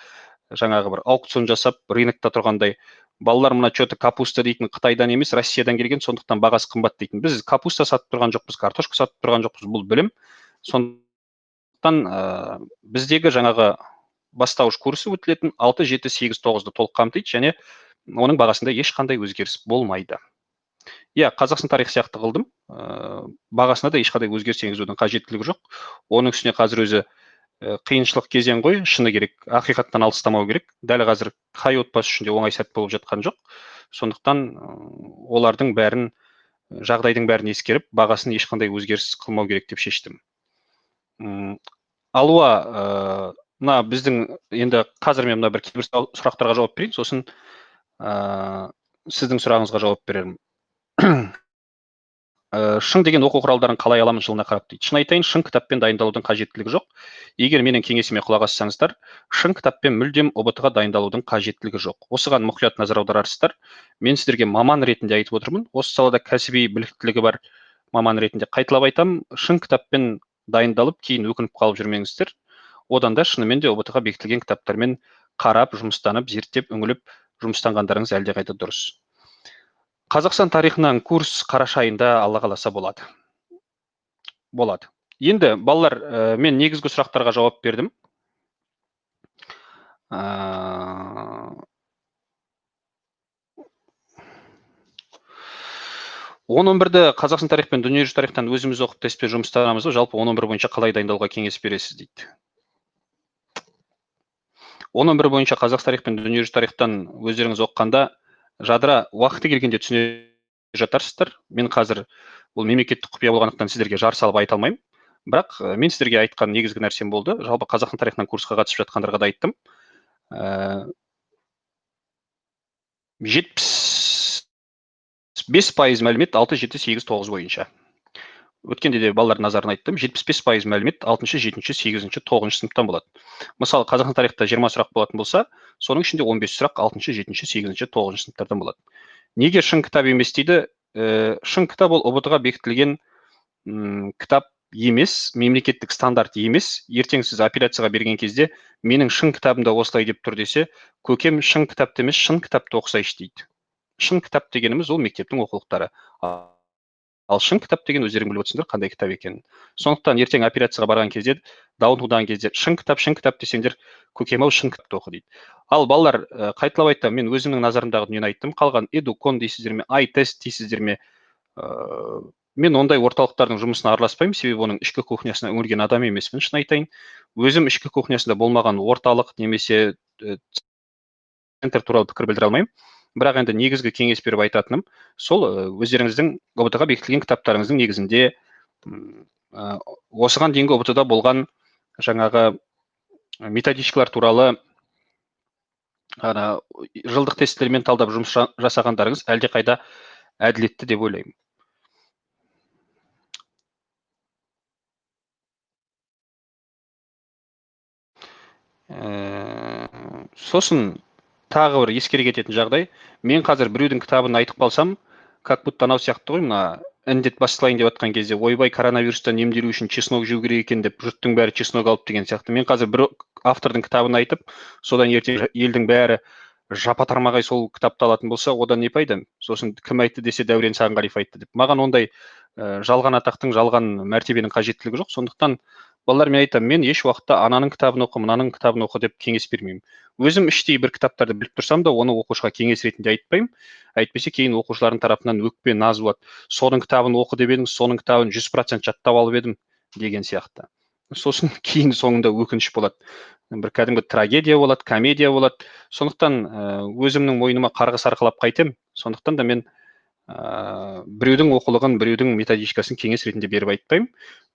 Жаңағы бір аукцион жасап, рынокта тұрғандай, балалар мына что-то капуста дейтін Қытайдан емес, Россиядан келген, сондықтан бағасы қымбат дейтін. Біз капуста сатып тұрған жоқпыз, картошка сатып тұрған жоқпыз, бұл білім. Сондықтан біздегі жаңағы бастауыш курсы өтілетін 6, 7, 8, 9-ды толық қамтиды және оның бағасында ешқандай өзгеріс болмайды. Иә, Қазақстан тарихы сияқты қылдым. Бағасына да ешқандай өзгеріс енгізудің қажеттілігі жоқ. Оның үстіне қазір өзі қиыншылық кезең ғой, шыны керек, ақиқаттан алыстамау керек. Дәл қазір қай отбасы үшін де оңай сәт болып жатқан жоқ. Сондықтан олардың бәрін, жағдайдың бәрін ескеріп, бағасын ешқандай өзгеріс қылмау керек деп шештім. Алуа, мына біздің енді қазір мен мына бір кейбір сұрақтарға жауап берейін, сосын сіздің сұрағыңызға жауап берермін. Шың деген оқу құралдарын қалай аламын жылына қарап дейді. Шын айтайын, шың кітаппен дайындалудың қажеттілігі жоқ. Егер менің кеңесіме құлақ ассаңыздар, шың кітаппен мүлдем ҰБТ-ға дайындалудың қажеттілігі жоқ. Осыған мұқият назар аударарсыздар. Мен сіздерге маман ретінде айтып отырмын. Осы салада кәсіби біліктілігі бар маман ретінде қайталап айтамын. Шың кітаппен дайындалып, кейін өкініп қалып жүрмеңіздер. Одан да шынымен де ҰБТ-ға бекітілген кітаптармен қарап, жұмыстанып, зерттеп, үңіліп жұмыстанғандарыңыз әлдеқайда дұрыс. Қазақстан тарихынан курс қараша айында Алла қаласа болады. Болады. Енді балалар, мен негізгі сұрақтарға жауап бердім. Он он бірді Қазақстан тарих пен дүниежүзі тарихтан өзіміз оқып тестпен жұмыстанамыз ғой. Жалпы 10-11 бойынша қалай дайындалуға кеңес бересіз дейді. 10-11 бойынша Қазақстан тарих пен дүниежүзі тарихтан өздеріңіз оқығанда, Жадыра, уақыты келгенде түсіне жатарсыздар. Мен қазір бұл мемлекеттік құпия болғандықтан сіздерге жар салып айта алмаймын. Бірақ мен сіздерге айтқан негізгі нәрсем болды. Жалпы Қазақстан тарихынан курсқа қатысып жатқандарға да айттым. 75% мәлімет 6, 7, 8, 9 бойынша. Өткенде де балалардың назарын айттым. 75% мәлімет 6, 7, 8, 9 сыныптан болады. Мысалы, Қазақстан тарихта 20 сұрақ болатын болса, соның ішінде 15 сұрақ 6, 7, 8, 9 сыныптардан болады. Неге шын кітап емес дейді? Шын кітап ол ҰБТ-ға бекітілген кітап емес, мемлекеттік стандарт емес. Ертең сіз апелляцияға берген кезде менің шын кітабымда осылай деп тұр десе, көкем шын кітапты емес, шын кітапты оқысайшы дейді. Шын кітап дегеніміз ол мектептің оқулықтары. Ал шын кітап деген өздерің біліп отырсыңдар қандай кітап екенін. Сондықтан ертең операцияға барған кезде, дауын тудырған кезде шын кітап, шын кітап десеңдер, көкем ау шын кітапты оқы дейді. Ал балалар, қайталап айтамын, мен өзімнің назарымдағы дүниені айттым. Қалған Эдукон дейсіздер ме, iTest дейсіздер ме, мен ондай орталықтардың жұмысына араласпаймын, себебі оның ішкі кухнясына үңілген адам емеспін, шын айтайын. Өзім ішкі кухнясында болмаған орталық немесе центр туралы пікір білдіре алмаймын. Бірақ енді негізгі кеңес беріп айтатыным сол, өздеріңіздің ҰБТ-ға бекітілген кітаптарыңыздың негізінде, осыған дейінгі ҰБТ-да болған жаңағы методичкалар туралы ана жылдық тестілермен талдап жұмыс жасағандарыңыз әлдеқайда әділетті деп ойлаймын. Сосын тағы бір ескере кететін жағдай, мен қазір біреудің кітабын айтып қалсам, как будто анау сияқты ғой, мына індет басталайын деп жатқан кезде, ойбай, коронавирустан емделу үшін чеснок жеу керек екен деп жұрттың бәрі чеснок алып деген сияқты. Мен қазір бір автордың кітабын айтып, содан ертең елдің бәрі Жапа тармағай сол кітапты алатын болса, одан не пайда? Сосын кім айтты десе, Дәурен Сағынғалиев айтты деп. Маған ондай жалған атақтың, жалған мәртебенің қажеттілігі жоқ. Сондықтан балалар, мен айтамын, мен еш уақытта ананың кітабын оқы, мынаның кітабын оқы деп кеңес бермеймін. Өзім іштей бір кітаптарды біліп тұрсам да, оны оқушыға кеңес ретінде айтпаймын. Әйтпесе кейін оқушылардың тарапынан өкпе, наз болады. Соның кітабын оқы деп едің, соның кітабын 100% жаттап алып едім деген сияқты. Сосын кейін соңында өкініш болады. Бір кәдімгі трагедия болады, комедия болады. Сондықтан өзімнің мойныма қарғыс арқалап қайтем. Сондықтан да мен біреудің оқулығын, біреудің методичкасын кеңес ретінде беріп айтпаймын.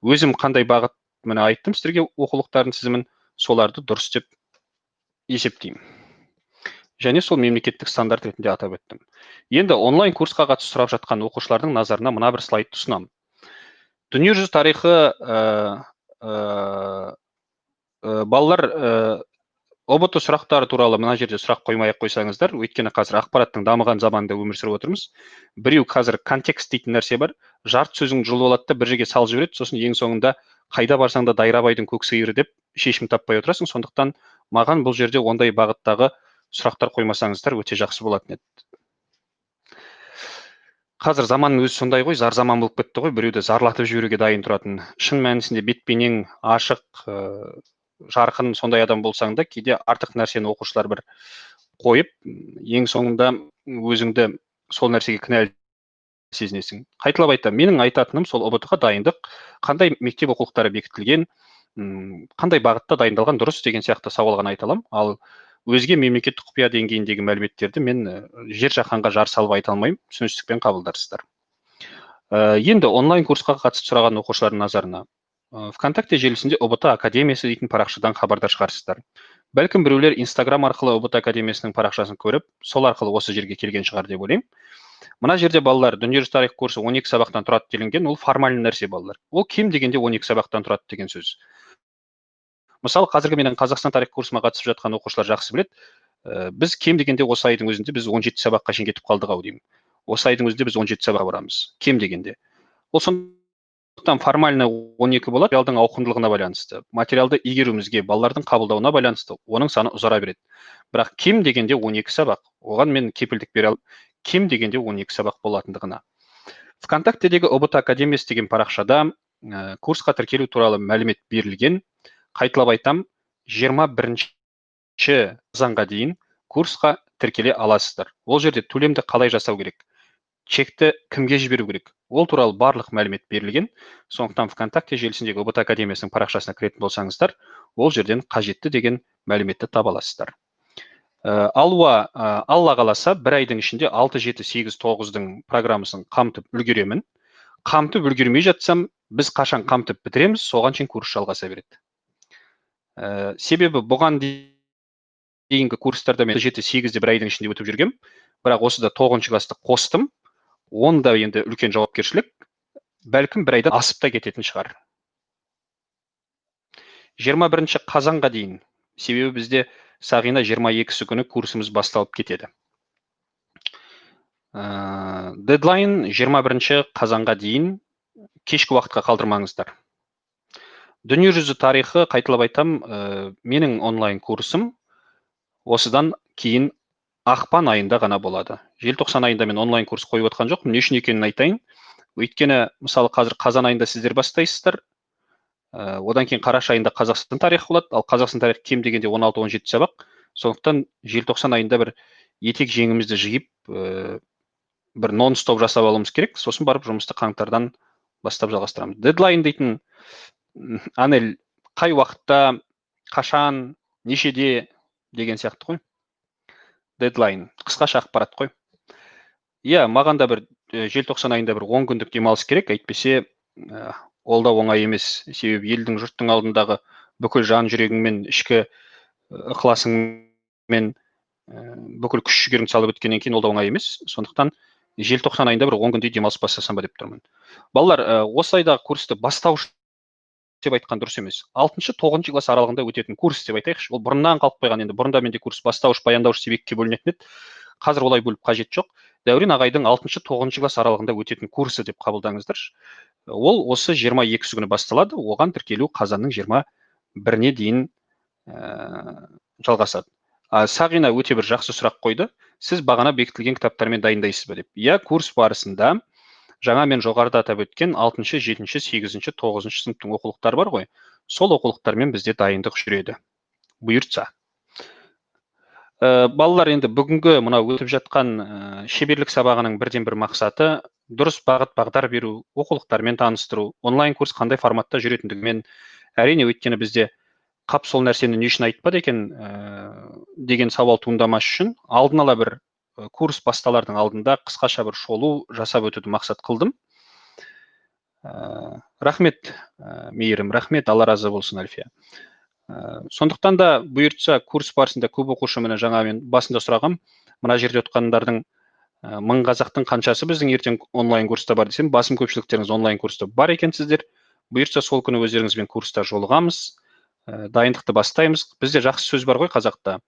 Өзім қандай бағыт, міне айттым сіздерге оқулықтардың тізімін, соларды дұрыс деп есептеймін. Және сол мемлекеттік стандарт ретінде атап өттім. Енді онлайн курсқа қатысты сұрап жатқан оқушылардың назарына мына бір слайдты ұсынамын. Дүниежүзі тарихы балалар, ҰБТ сұрақтары туралы мына жерде сұрақ қоймай ақ қойсаңыздар, өйткені қазір ақпараттың дамыған заманында өмір сүріп отырмыз. Біреу қазір контекст дейтін нәрсе бар, жарты сөзің жұлып алады да бір жерге салып жібереді, сосын ең соңында қайда барсаң да Дайрабайдың көк сиыры деп шешім таппай отырасың. Сондықтан маған бұл жерде ондай бағыттағы сұрақтар қоймасаңыздар өте жақсы болатын еді. Қазір заманның өзі сондай ғой, зар заман болып кетті ғой, біреуді зарлатып жіберуге дайын тұратын. Шын мәнісінде бет бейнең ашық, жарқын сондай адам болсаң да, кейде артық нәрсені оқушылар бір қойып, ең соңында өзіңді сол нәрсеге кінәлі сезінесің. Қайталап айтамын, менің айтатыным сол ҰБТ-ға дайындық, қандай мектеп оқулықтары бекітілген, қандай бағытта дайындалған дұрыс деген сияқты сауал ғана айта аламын. Ал өзге мемлекеттік құпия деңгейіндегі мәліметтерді мен жер жаһанға жар салып айта алмаймын, түсіністікпен қабылдарсыздар. Енді онлайн курсқа қатысты сұраған оқушылардың назарына. ВКонтакте желісінде ҰБТ Академиясы дейтін парақшадан хабардар шығарсыздар. Бәлкім біреулер Инстаграм арқылы ҰБТ Академиясының парақшасын көріп, сол арқылы осы жерге келген шығар деп ойлаймын. Мына жерде балалар дүниежүзі тарих курсы 12 сабақтан тұрады делінген, ол формальный нәрсе балалар. Ол кем дегенде 12 сабақтан тұрады деген сөз. Мысалы, қазіргі менің Қазақстан тарих курсыма қатысып жатқан оқушылар жақсы біледі. Біз кем дегенде осы айдың өзінде біз 17 сабаққа шейін кетіп қалдық ау деймін. Осы айдың өзінде біз 17 сабаққа барамыз, кем дегенде. Ол сондықтан формально 12 болады, материалдың ауқымдылығына байланысты, материалды игеруімізге, балалардың қабылдауына байланысты оның саны ұзара береді. Бірақ кем дегенде 12 сабақ, оған мен кепілдік бере аламын, кем дегенде 12 сабақ болатындығына. ВКонтактедегі ҰБТ Академиясы деген парақшада курсқа тіркелу туралы мәлімет берілген. Қайталап айтам, 21 қазанға дейін курсқа тіркеле аласыздар. Ол жерде төлемді қалай жасау керек, чекті кімге жіберу керек, ол туралы барлық мәлімет берілген. Сондықтан ВКонтакте желісіндегі ҰБТ Академиясының парақшасына кіретін болсаңыздар, ол жерден қажетті деген мәліметті таба аласыздар. Алуа, Алла қаласа, бір айдың ішінде 6, 7, 8, 9-дың программасын қамтып үлгеремін. Қамтып үлгермей жатсам, біз қашан қамтып бітіреміз, соған шейін курс жалғаса береді. Себебі бұған дейінгі курстарда мен 7, 8-де бір айдың ішінде өтіп жүргем, бірақ осыда 9-шы класты қостым. Онда енді үлкен жауапкершілік, бәлкім бір айдан асып та кететін шығар. 21 қазанға дейін, себебі бізде Сағина 22-сі күні курсымыз басталып кетеді. Дедлайн 21 қазанға дейін, кешкі уақытқа қалдырмаңыздар. Дүниежүзі тарихы, қайталап айтам, менің онлайн курсым осыдан кейін ақпан айында ғана болады. Желтоқсан айында мен онлайн курс қойып отқан жоқпын. Не үшін екенін айтайын. Өйткені, мысалы, қазір қазан айында сіздер бастайсыздар. Одан кейін қараша айында Қазақстан тарихы болады. Ал Қазақстан тарихы кем дегенде 16-17 сабақ. Сондықтан желтоқсан айында бір етек жеңімізді жиып, бір нон-стоп жасап алуымыз керек. Сосын барып жұмысты қаңтардан бастап жалғастырамыз. Дедлайн дейтін, Анель, қай уақытта, қашан, нешеде деген сияқты ғой. Дедлайн, қысқаша ақпарат қой. Иә, маған да бір желтоқсан айында бір 10 күндік демалыс керек, әйтпесе, ол да оңай емес. Себебі елдің, жұрттың алдындағы бүкіл жан жүрегіңмен, ішкі ықыласыңмен, бүкіл күш жігеріңді салып өткеннен кейін ол да оңай емес. Сондықтан желтоқсан айында бір 10 күндей демалыс бастасам ба деп тұрмын. Балалар, осы айдағы курсты бастауыш деп айтқан дұрыс емес. 6-шы, 9-шы класс аралығында өтетін курс деп айтайықшы. Ол бұрыннан қалып қойған, енді бұрында менде курс бастауыш, баяндауыш деп екіге бөлінетін еді. Қазір олай бөліп қажет жоқ. Дәурен ағайдың 6-шы, 9-шы класс аралығында өтетін курсы деп қабылдаңыздаршы. Ол осы 22-сі күні басталады. Оған тіркелу қазанның 21-не дейін жалғасады. Сағина өте бір жақсы сұрақ қойды. Сіз бағана бекітілген кітаптармен дайындайсыз ба деп. Иә, курс барысында жаңа мен жоғарыда атап өткен 6-шы, 7-ші, 8-ші, 9-шы сыныптың оқулықтары бар ғой. Сол оқулықтармен бізде дайындық жүреді. Бұйыртса. Балалар, енді бүгінгі мынау өтіп жатқан шеберлік сабағының бірден бір мақсаты дұрыс бағыт бағдар беру, оқулықтармен таныстыру, онлайн курс қандай форматта жүретіндігімен. Әрине, өйткені бізде қап сол нәрсені не үшін айтпады екен деген сауал туындамас үшін алдын ала бір курс басталардың алдында қысқаша бір шолу жасап өтуді мақсат қылдым. Рахмет, Мейірім, рахмет, Алла разы болсын, Альфия. Сондықтан да бұйыртса курс барысында көп оқушы, міне жаңа мен басында сұрағам, мына жерде отқандардың 1000 қазақтың қаншасы біздің ертең онлайн курста бар десем, басым көпшіліктеріңіз онлайн курста бар екенсіздер. Бұйыртса сол күні өздеріңізбен курста жолығамыз, дайындықты бастаймыз. Бізде жақсы сөз бар ғой қазақта.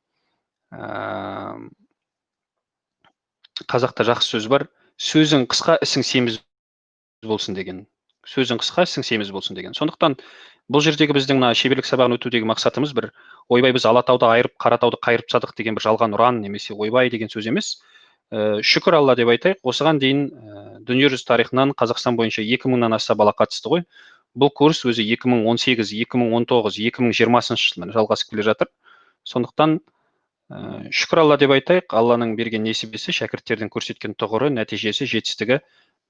Қазақта жақсы сөз бар. Сөзің қысқа, ісің семіз болсын деген. Сөзің қысқа, ісің семіз болсын деген. Сондықтан бұл жердегі біздің мына шеберлік сабағын өтудегі мақсатымыз бір ойбай біз Алатауды айырып, Қаратауды қайырып тастадық деген бір жалған ұран немесе ойбай деген сөз емес. Шүкір Алла деп айтайық, осыған дейін дүниежүзі тарихынан Қазақстан бойынша 2000-нан аса бала қатысты ғой. Бұл курс өзі 2018, 2019, 2020 жылмен жалғасып келе жатыр. Сондықтан шүкір Алла деп айтайық, Алланың берген несібесі, шәкірттердің көрсеткен тұғыры, нәтижесі, жетістігі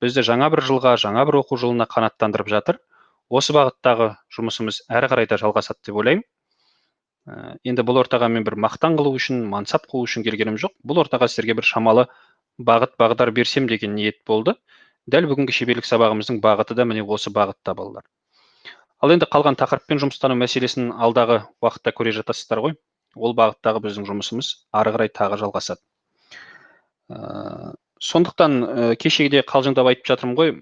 бізді жаңа бір жылға, жаңа бір оқу жылына қанаттандырып жатыр. Осы бағыттағы жұмысымыз әрі қарай да жалғасады деп ойлаймын. Енді бұл ортаға мен бір мақтан қылу үшін, мансап қуу үшін келгенім жоқ. Бұл ортаға сіздерге бір шамалы бағыт бағдар берсем деген ниет болды. Дәл бүгінгі шеберлік сабағымыздың бағыты да міне осы бағытта, балалар. Ал енді қалған тақырыппен жұмыстану мәселесін алдағы уақытта көре жатасыздар ғой. Ол бағыттағы біздің жұмысымыз ары қарай тағы жалғасады. Сондықтан кешегіде қалжыңдап айтып жатырмын ғой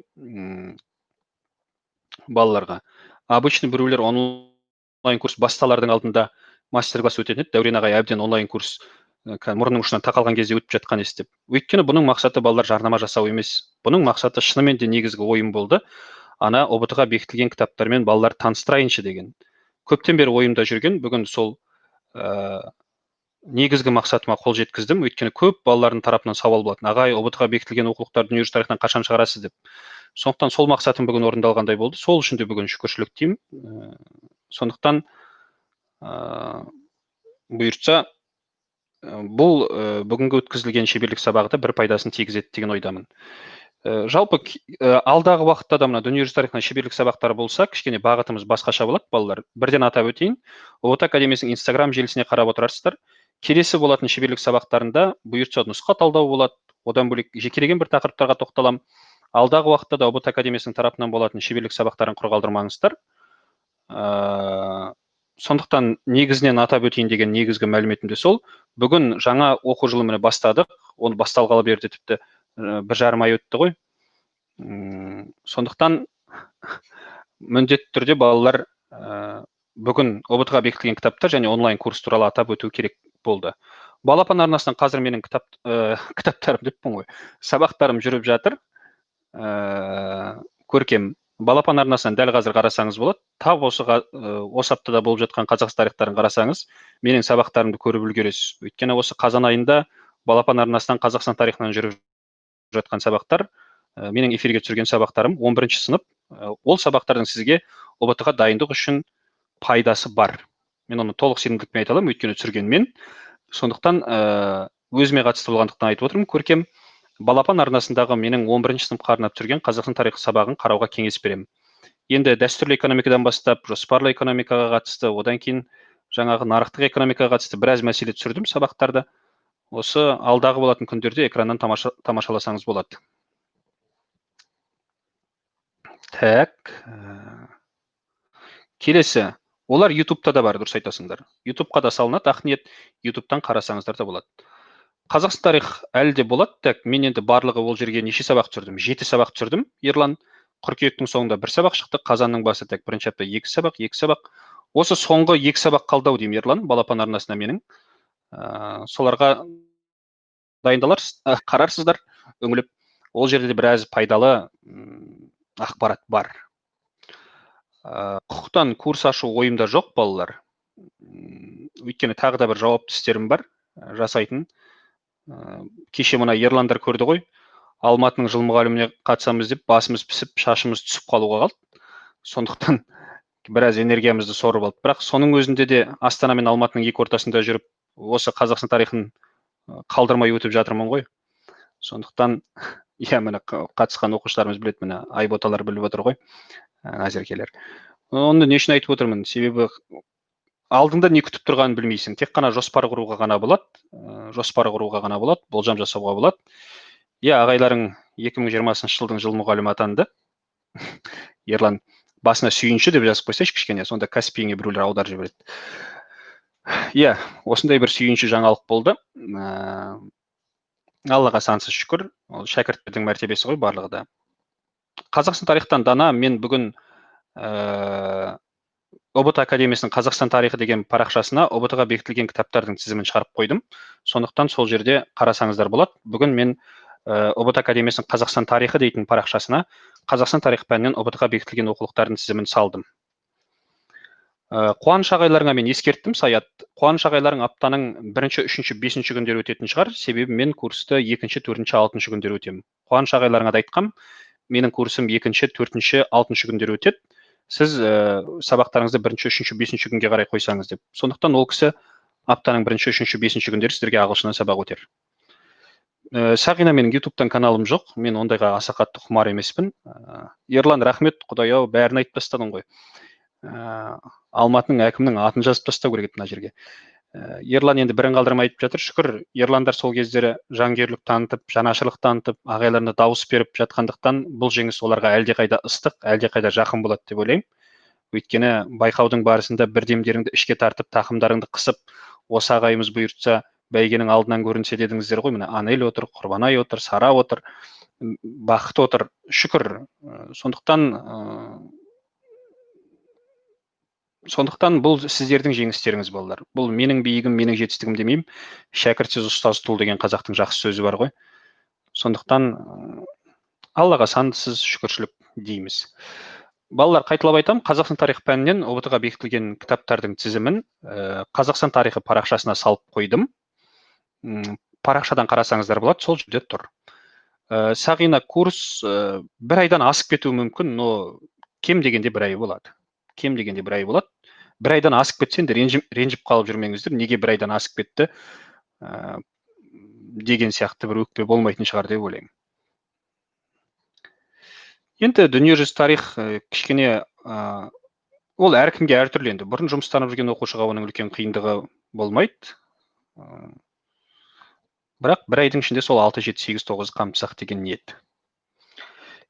балаларға. Обычно біреулер онлайн курс басталардың алдында мастер-класс өтетін еді. Дәурен ағай әбден онлайн курс мұрнының ұшынан тақалған кезде өтіп жатқан естіп. Өйткені бұның мақсаты балалар жарнама жасау емес. Бұның мақсаты шынымен де негізгі ойым болды. Ана ҰБТ-ға бекітілген кітаптармен балалар таныстырайыншы деген. Көптен бері ойымда жүрген, бүгін сол негізгі мақсатыма қол жеткіздім. Өйткені көп балалардың тарапынан сауал болатын. Ағай, ҰБТ-ға бекітілген оқулықтарды дүниежүзі тарихынан қашан шығарасыз деп. Сондықтан сол мақсатым бүгін орындалғандай болды. Сол үшін де бүгін шүкіршілік деймін. Сондықтан бұйыртса бұл бүгінгі өткізілген шеберлік сабағы да бір пайдасын тигізеді деген ойдамын. Жалпы алдағы уақытта да мына дүниежүзі тарихынан шеберлік сабақтары болса, кішкене бағытымыз басқаша болады, балалар. Бірден атап өтейін, ҰБТ академиясының Инстаграм желісіне қарап отырарсыздар. Келесі болатын шеберлік сабақтарында бұйыртса нұсқа талдау болады, одан бөлек жекелеген бір тақырыптарға тоқталам. Алдағы уақытта да ҰБТ академиясының тарапынан болатын шеберлік сабақтарын құр қалдырмаңыздар. Сондықтан негізінен атап өтейін деген негізгі мәліметім де сол. Бүгін жаңа оқу жылы міне бастадық. Оны басталғалы бері тіпті 1,5 ай өтті ғой. Сондықтан міндетті түрде балалар бүгін ҰБТ-ға бекітілген кітаптар және онлайн курс туралы атап өту керек болды. Балапан арнасынан қазір менің кітаптарым деппін ғой, сабақтарым жүріп жатыр. Көркем Балапан арнасынан дәл қазір қарасаңыз болады. Тап осы аптада болып жатқан Қазақстан тарихтарын қарасаңыз, менің сабақтарымды көріп үлгересіз. Өйткені осы қазан айында Балапан арнасынан Қазақстан тарихынан жүріп жатқан сабақтар, менің эфирге түсірген сабақтарым 11-ші сынып. Ол сабақтардың сізге ҰБТ-ға дайындық үшін пайдасы бар. Мен оны толық сенімділікпен айта аламын, өйткені түсірген мен. Сондықтан өзіме қатысты болғандықтан айтып отырмын. Көркем Балапан арнасындағы менің 11-ші сыныпқа арнап түсірген Қазақстан тарихы сабағын қарауға кеңес беремін. Енді дәстүрлі экономикадан бастап, жоспарлы экономикаға қатысты, одан кейін жаңағы нарықтық экономикаға қатысты біраз мәселе түсірдім сабақтарды. Осы алдағы болатын күндерде экраннан тамашаласаңыз болады. Так. Келесі. Олар YouTube'та да бар, дұрыс айтасыңдар. YouTube'қа да салынады, Ақниет, YouTube'тан қарасаңыздар да болады. Қазақстан тарих әлі де болады. Так, мен енді барлығы ол жерге неше сабақ түсірдім? 7 сабақ түсірдім, Ерлан. Қыркүйектің соңында 1 сабақ шықты, қазанның басы так бірінші апта 2 сабақ, 2 сабақ. Осы соңғы 2 сабақ қалды ау деймін, Ерлан, Балапан арнасына менің. Соларға дайындаларсыз, қарарсыздар, үңіліп. Ол жерде де біраз пайдалы ақпарат бар. Құқықтан курс ашу ойымда жоқ, балалар. Өйткені тағы да бір жауапты істерім бар. жасайтын. Кеше мына Ерландар көрді ғой, Алматының жыл мұғаліміне қатысамыз деп басымыз пісіп, шашымыз түсіп қалуға қалды. Сондықтан біраз энергиямызды сорып алды. Бірақ соның өзінде де Астана мен Алматының екі ортасында жүріп, осы Қазақстан тарихын қалдырмай өтіп жатырмын ғой. Сондықтан, иә, міне қатысқан оқушыларымыз біледі, міне Айботалар біліп отыр ғой, Назеркелер. Оны не үшін айтып отырмын? Себебі алдыңда не күтіп тұрғанын білмейсің. Тек қана жоспар құруға ғана болады, жоспар құруға ғана болады, болжам жасауға болады. Иә, ағайларың 2020 жылдың жыл мұғалімі атанды. Ерлан, басына сүйінші деп жазып қойсайшы кішкене, сонда Каспийіңе біреулер аударып жібереді. Иә, осындай бір сүйінші жаңалық болды. Аллаға сансыз шүкір, ол шәкірттердің мәртебесі ғой барлығы да. Қазақстан тарихтан дана, мен бүгін ҰБТ академиясының Қазақстан тарихы деген парақшасына ҰБТ-ға бекітілген кітаптардың тізімін шығарып қойдым. Сондықтан сол жерде қарасаңыздар болады. Бүгін мен ҰБТ академиясының Қазақстан тарихы дейтін парақшасына Қазақстан тарих пәнінен ҰБТ-ға бекітілген оқулықтардың тізімін салдым. Қуаныш ағайларыңа мен ескерттім, Саят. Қуаныш ағайларың аптаның 1-ші, 3-ші, 5-ші күндері өтетін шығар. Себебі мен курсты 2-ші, 4-ші, 6-шы күндері өтемін. Қуаныш ағайларыңа да айтқам, менің курсым 2-ші, 4-ші, 6-шы күндері өтеді. Сіз сабақтарыңызды 1-ші, 3-ші, 5-ші күнге қарай қойсаңыз деп. Сондықтан ол кісі аптаның 1-ші, 3-ші, 5-ші күндері сіздерге ағылшыннан сабақ өтер. Сағина, менің ютубтан каналым жоқ, мен ондайға аса қатты құмар емеспін. Ерлан, рахмет, құдай-ау, бәрін айтып тастадың ғой. Алматының әкімінің атын жазып тастау керек еді мына жерге. Ерлан енді бірін қалдырмай айтып жатыр. Шүкір, Ерландар сол кездері жанкүйерлік танытып, жанашырлық танытып, ағайларына дауыс беріп жатқандықтан бұл жеңіс оларға әлдеқайда ыстық, әлдеқайда жақын болады деп ойлаймын. Өйткені байқаудың барысында бірдемдеріңді ішке тартып, тақымдарыңды қысып, осы ағайымыз бұйыртса бәйгенің алдынан көрінсе дедіңіздер ғой. Міне Анель отыр, Құрбанай отыр, Сара отыр, Бақыт отыр. Шүкір. Сондықтан бұл сіздердің жеңістеріңіз, балалар. Бұл менің биігім, менің жетістігім демеймін. Шәкіртсіз ұстаз тұл деген қазақтың жақсы сөзі бар ғой. Сондықтан Аллаға сансыз шүкіршілік дейміз. Балалар, қайталап айтамын, Қазақстан тарих пәнінен ҰБТ-ға бекітілген кітаптардың тізімін Қазақстан тарихы парақшасына салып қойдым. Парақшадан қарасаңыздар болады, сол жерде тұр. Сағина, курс бір айдан асып кетуі мүмкін, но кем дегенде бір ай болады. Кем дегенде бір ай болады. Бір айдан асып кетсе енді ренжіп қалып жүрмеңіздер, неге бір айдан асып кетті деген сияқты бір өкпе болмайтын шығар деп ойлаймын. Енді дүниежүзі тарих кішкене ол әркімге әртүрлі енді. Бұрын жұмыстанып жүрген оқушыға оның үлкен қиындығы болмайды. Бірақ бір айдың ішінде сол 6, 7, 8, 9 қамтысақ деген ниет.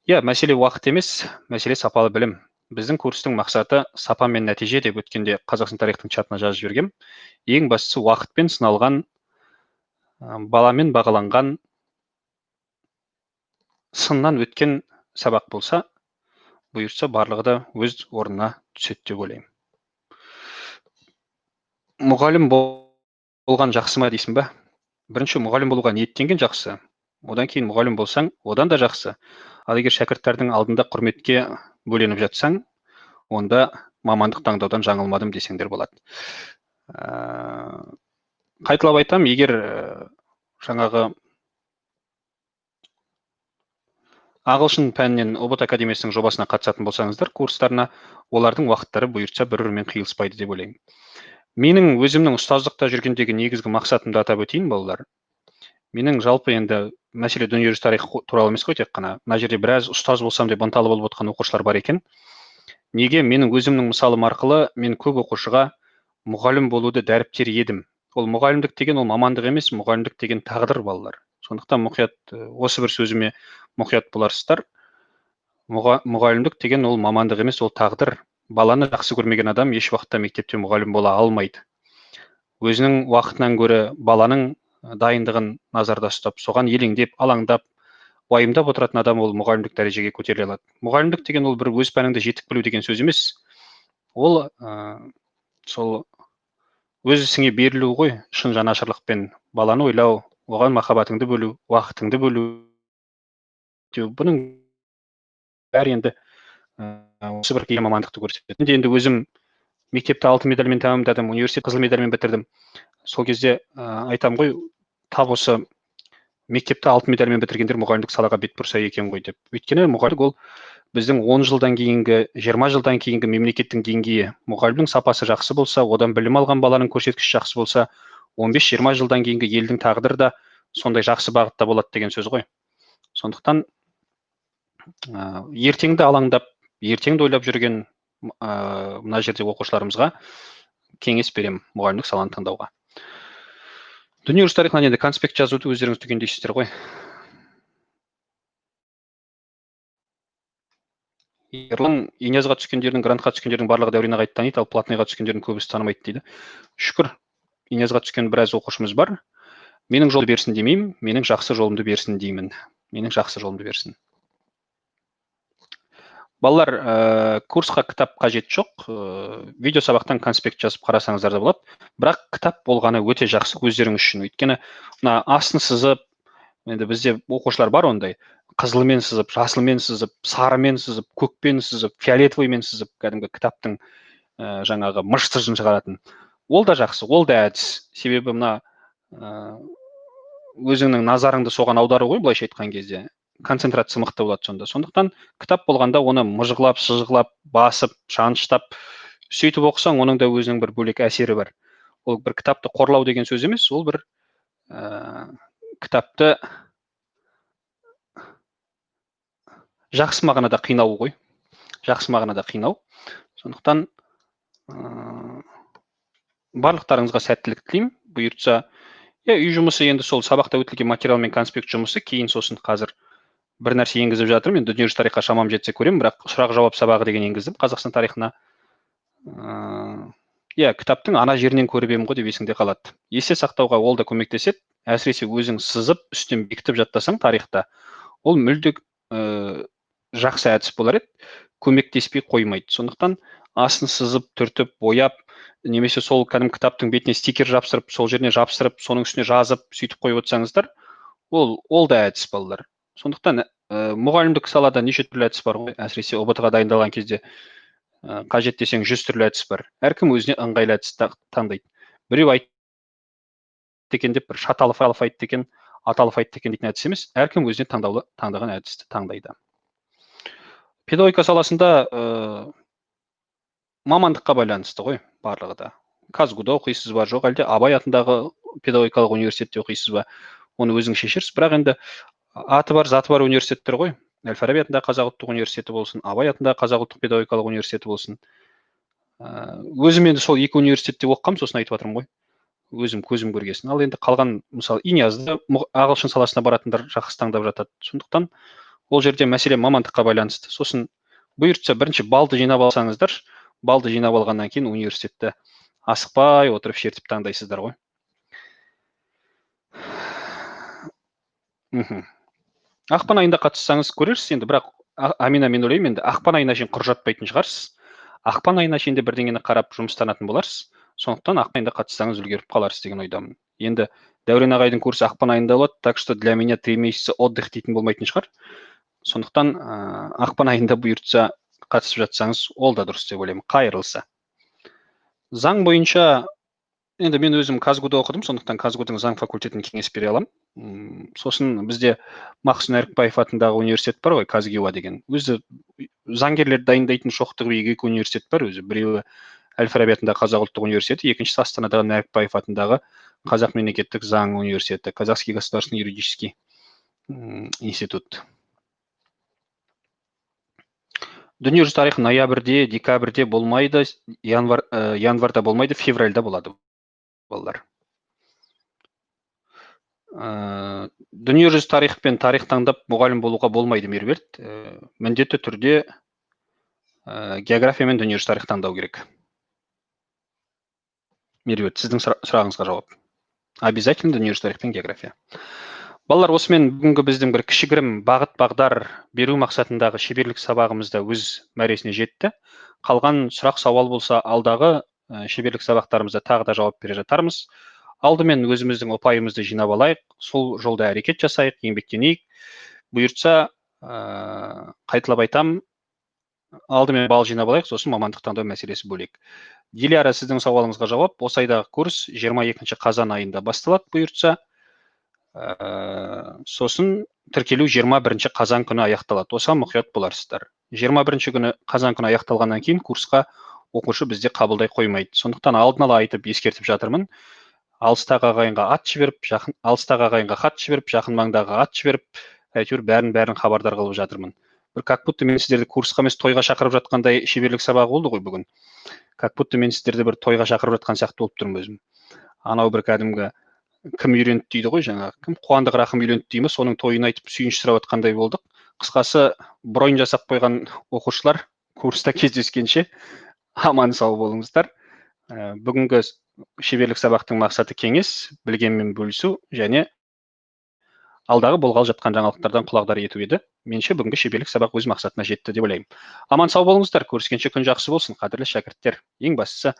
Иә, мәселе уақыт емес, мәселе сапалы білім. Біздің курстың мақсаты сапа мен нәтиже деп өткенде Қазақстан тарихтың чатына жазып жібергем. Ең бастысы уақытпен сыналған, баламен бағаланған, сыннан өткен сабақ болса, бұйыртса барлығы да өз орнына түседі деп ойлаймын. Мұғалім болған жақсы ма дейсің ба? Бірінші мұғалім болуға ниеттенген жақсы. Одан кейін мұғалім болсаң, одан да жақсы. Ал егер шәкірттердің алдында құрметке бөленіп жатсаң, онда мамандық таңдаудан жаңылмадым десеңдер болады. Қайталап айтам, егер жаңағы ағылшын пәнінен ҰБТ академиясының жобасына қатысатын болсаңыздар, курстарына, олардың уақыттары бұйыртса бір-бірімен қиылыспайды деп ойлаймын. Менің өзімнің ұстаздықта жүргендегі негізгі мақсатымды атап өтейін, балалар. Менің жалпы енді мәселе дүниежүзі тарихы туралы емес қой тек қана. Мына жерде біраз ұстаз болсам деп ынталы болып отқан оқушылар бар екен. Неге менің өзімнің мысалым арқылы мен көп оқушыға мұғалім болуды дәріптер едім. Ол мұғалімдік деген ол мамандық емес, мұғалімдік деген тағдыр, балалар. Сондықтан мұқият, осы бір сөзіме мұқият боларсыздар. Мұғалімдік деген ол мамандық емес, ол тағдыр. Баланы жақсы көрмеген адам еш уақытта мектепте мұғалім бола алмайды. Өзінің уақытынан гөрі баланың дайындығын назарда ұстап, соған елеңдеп, алаңдап, уайымдап отыратын адам ол мұғалімдік дәрежеге көтеріле алады. Мұғалімдік деген ол бір өз пәніңді жетік білу деген сөз емес. Ол сол өз ісіңе берілу ғой, шын жанашырлықпен баланы ойлау, оған махаббатыңды бөлу, уақытыңды бөлу. Бұның бәрі енді осы бір мамандықты көрсетеді. Енді өзім Мектепті алтын медальмен тәмамдадым, университет қызыл медальмен бітірдім. Сол кезде айтамын ғой, тап осы мектепті алтын медальмен бітіргендер мұғалімдік салаға бет бұрса екен ғой деп. Өйткені мұғалімдік ол біздің 10 жылдан кейінгі, 20 жылдан кейінгі мемлекеттің деңгейі. Мұғалімнің сапасы жақсы болса, одан білім алған баланың көрсеткіші жақсы болса, 15-20 жылдан кейінгі елдің тағдыры да сондай жақсы бағытта болады деген сөз ғой. Сондықтан ертеңді алаңдап, ертеңді ойлап жүрген мына жерде оқушыларымызға кеңес беремін мұғалімдік саланы таңдауға. Дүниежүзі тарихынан енді конспект жазуды өздеріңіз түгендейсіздер ғой. Ерлан, Инязға түскендердің, грантқа түскендердің барлығы Дәурен ағайды таниды, ал платныйға түскендердің көбісі танымайды дейді. Шүкір, Инязға түскен біраз оқушымыз бар. Менің жолымды берсін демеймін, менің жақсы жолымды берсін деймін. Менің жақсы жолымды берсін. Балалар, курсқа кітап қажет жоқ. Видео сабақтан конспект жазып қарасаңыздар да болады. Бірақ кітап болғаны өте жақсы өздеріңіз үшін. Өйткені мына астын сызып, енді бізде оқушылар бар ондай, қызылмен сызып, жасылмен сызып, сарымен сызып, көкпен сызып, фиолетовыймен сызып, кәдімгі кітаптың жаңағы мыштыжын шығаратын. Ол да жақсы, ол да әдіс. Себебі мына өзіңнің назарыңды соған аудару ғой, былайша айтқан кезде. Концентрация мықты болады сонда. Сондықтан кітап болғанда оны мыжғылап, сыжғылап, басып, шаныштап, сөйтіп оқысаң, оның да өзінің бір бөлек әсері бар. Ол бір кітапты қорлау деген сөз емес, ол бір кітапты жақсы мағынада қинау ғой. Жақсы мағынада қинау. Сондықтан барлықтарыңызға сәттілік тілеймін. Бұйыртса, үй жұмысы енді сол сабақта өтілген материал мен конспект жұмысы, кейін сосын қазір бір нәрсе енгізіп жатырмын. Енді дүниежүзі тарихқа шамам жетсе көремін, бірақ сұрақ-жауап сабағы деген енгіздім Қазақстан тарихына. Кітаптың ана жерінен көріп едім ғой деп есіңде қалады. Есте сақтауға ол да көмектеседі. Әсіресе өзің сызып, үстінен бекітіп жаттасаң тарихта, ол мүлде жақсы әдіс болар еді, көмектеспей қоймайды. Сондықтан астын сызып, түртіп, бояп, немесе сол кәдімгі кітаптың бетіне стикер жапсырып, сол жеріне жапсырып, соның үстіне жазып, сөйтіп қойып отырсаңыздар, ол да әдіс балалар. Сондықтан мұғалімдік салада неше түрлі әдіс бар ғой, әсіресе ҰБТ-ға дайындалған кезде қажет десең 100 түрлі әдіс бар. Әркім өзіне ыңғайлы әдіс таңдайды. Біреу айтты екен деп бір шаталов айтты екен, аталов айтты екен дейтін әдіс емес, әркім өзіне таңдаған әдісті таңдайды. Педагогика саласында мамандыққа байланысты ғой барлығы да. КазГУ-да оқисыз ба, жоқ әлде Абай атындағы педагогикалық университетте оқисыз ба, оны өзің шешерсіз. Бірақ енді аты бар, заты бар университеттер ғой. Әл-Фараби атындағы Қазақ ұлттық университеті болсын, Абай атындағы Қазақ ұлттық педагогикалық университеті болсын. Өзім енді сол екі университетте оқығам, сосын айтып жатырмын ғой. Өзім көзім көргесін. Ал енді қалған, мысалы, Инязды ағылшын саласына баратындар жақсы таңдап жатады. Сондықтан ол жерде мәселе мамандыққа байланысты. Сосын бұйыртса бірінші балды жинап алсаңыздар, балды жинап алғаннан кейін университетті асықпай отырып шертіп таңдайсыздар ғой. Ақпан айында қатыссаңыз көрерсіз енді, бірақ Амина, мен ойлаймын енді ақпан айына шейін құр жатпайтын шығарсыз. Ақпан айына шейін де бірдеңені қарап жұмыстанатын боларсыз. Сондықтан ақпан айында қатыссаңыз үлгеріп қаларсыз деген ойдамын. Енді Дәурен ағайдың курсы ақпан айында болады, так что для меня 3 месяца отдых дейтін болмайтын шығар. Сондықтан ақпан айында бұйыртса қатысып жатсаңыз, ол да дұрыс деп ойлаймын. Қайырлысы. Заң бойынша енді мен өзім КазГУ-да оқыдым, сондықтан КазГУ-дың заң факультетін кеңес бере аламын. Сосын бізде Мақсұн Әріпбаев атындағы университет бар ғой, КазГЮА деген. Өзі заңгерлерді дайындайтын шоқтығы биік екі университет бар өзі. Біреуі Әл-Фараби атындағы Қазақ ұлттық университеті, екіншісі Астанадағы Нәрікбаев атындағы Қазақ мемлекеттік заң университеті, Казахский государственный юридический институт. Дүниежүзі тарихы ноябрьде, декабрьде болмайды, январьда болмайды, февральда болады балалар. Дүниежүзі тарих пен тарих таңдап мұғалім болуға болмайды, Меруерт. Міндетті түрде география мен дүниежүзі тарих таңдау керек. Меруерт, сіздің сұрағыңызға жауап. Обязательно дүниежүзі тарих пен география. Балалар, осымен бүгінгі біздің бір кішігірім бағыт бағдар беру мақсатындағы шеберлік сабағымыз да өз мәресіне жетті. Қалған сұрақ сауал болса алдағы шеберлік сабақтарымызда тағы да жауап бере жатармыз. Алдымен өзіміздің ұпайымызды жинап алайық, сол жолда әрекет жасайық, еңбектенейік. Бұйыртса, қайталап айтам, Алдымен балл жинап алайық, сосын мамандық таңдау мәселесі бөлек. Диляра, сіздің сауалыңызға жауап. Осы айдағы курс 22 қазан айында басталады, бұйыртса. Сосын тіркелу 21 қазан күні аяқталады. Осыған мұқият боларсыздар. 21 күні қазан күні аяқталғаннан кейін курсқа оқушы бізде қабылдай қоймайды. Сондықтан алдын ала айтып ескертіп жатырмын. Алыстағы ағайынға ат жіберіп, жақын алыстағы ағайынға хат жіберіп, жақын маңдағы ат жіберіп, әйтеуір бәрін хабардар қылып жатырмын. Бір как будто мен сіздерді курсқа емес тойға шақырып жатқандай шеберлік сабағы болды ғой бүгін. Как будто мен сіздерді бір тойға шақырып жатқан сияқты болып тұрмын өзім. Анау бір кәдімгі кім үйленді дейді ғой жаңағы, кім Қуандық Рахым үйленді дей ме, соның тойын айтып сүйінші сұрап жатқандай болдық. Қысқасы, бронь жасап қойған оқушылар, курста кездескенше аман сау болыңыздар. Бүгінгі шеберлік сабақтың мақсаты кеңес, білгенмен бөлісу және алдағы болғалы жатқан жаңалықтардан құлағдар ету еді. Меніңше, бүгінгі шеберлік сабақ өз мақсатына жетті деп ойлаймын. Аман сау болыңыздар, көріскенше күн жақсы болсын, қадірлі шәкірттер. Ең бастысы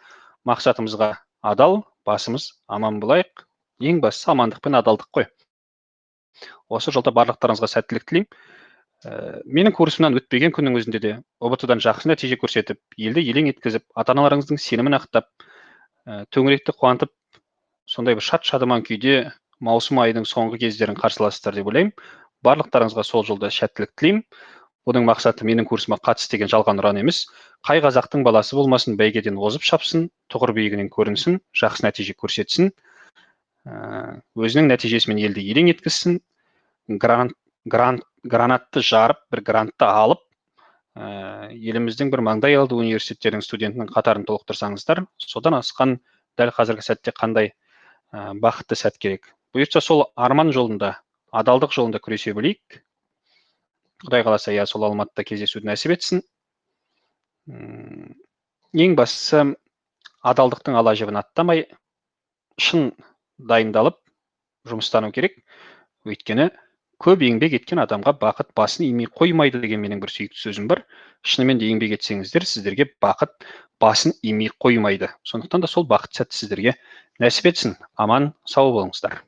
мақсатымызға адал, басымыз аман болайық. Ең бастысы амандық пен адалдық қой. Осы жолда барлықтарыңызға сәттілік тілеймін. Менің курсымнан өтпеген күннің өзінде де ҰБТ-дан жақсы нәтиже көрсетіп, елді елең еткізіп, ата-аналарыңыздың сенімін ақтап, төңіректі қуантып, сондай бір шат-шадыман күйде маусым айының соңғы кездерін қарсы аласыздар деп ойлаймын. Барлықтарыңызға сол жолда сәттілік тілеймін. Бұның мақсаты менің курсыма қатыс деген жалған ұран емес. Қай қазақтың баласы болмасын бәйгеден озып шапсын, тұғыр биігінен көрінсін, жақсы нәтиже көрсетсін, өзінің нәтижесімен елді елең еткізсін, гранатты жарып, бір грантты алып, еліміздің бір маңдай алды университеттерінің студентінің қатарын толықтырсаңыздар, содан асқан дәл қазіргі сәтте қандай бақытты сәт керек. Бұйыртса, сол арман жолында, адалдық жолында күресе білейік. Құдай қаласа, иә, сол Алматыда кездесуді нәсіп етсін. Ең бастысы адалдықтың ала жібін аттамай, шын дайындалып жұмыстану керек. Өйткені көп еңбек еткен адамға бақыт басын имей қоймайды деген менің бір сүйікті сөзім бар. Шынымен де еңбек етсеңіздер, сіздерге бақыт басын имей қоймайды. Сондықтан да сол бақыт сәтті сіздерге нәсіп етсін. Аман сау болыңыздар.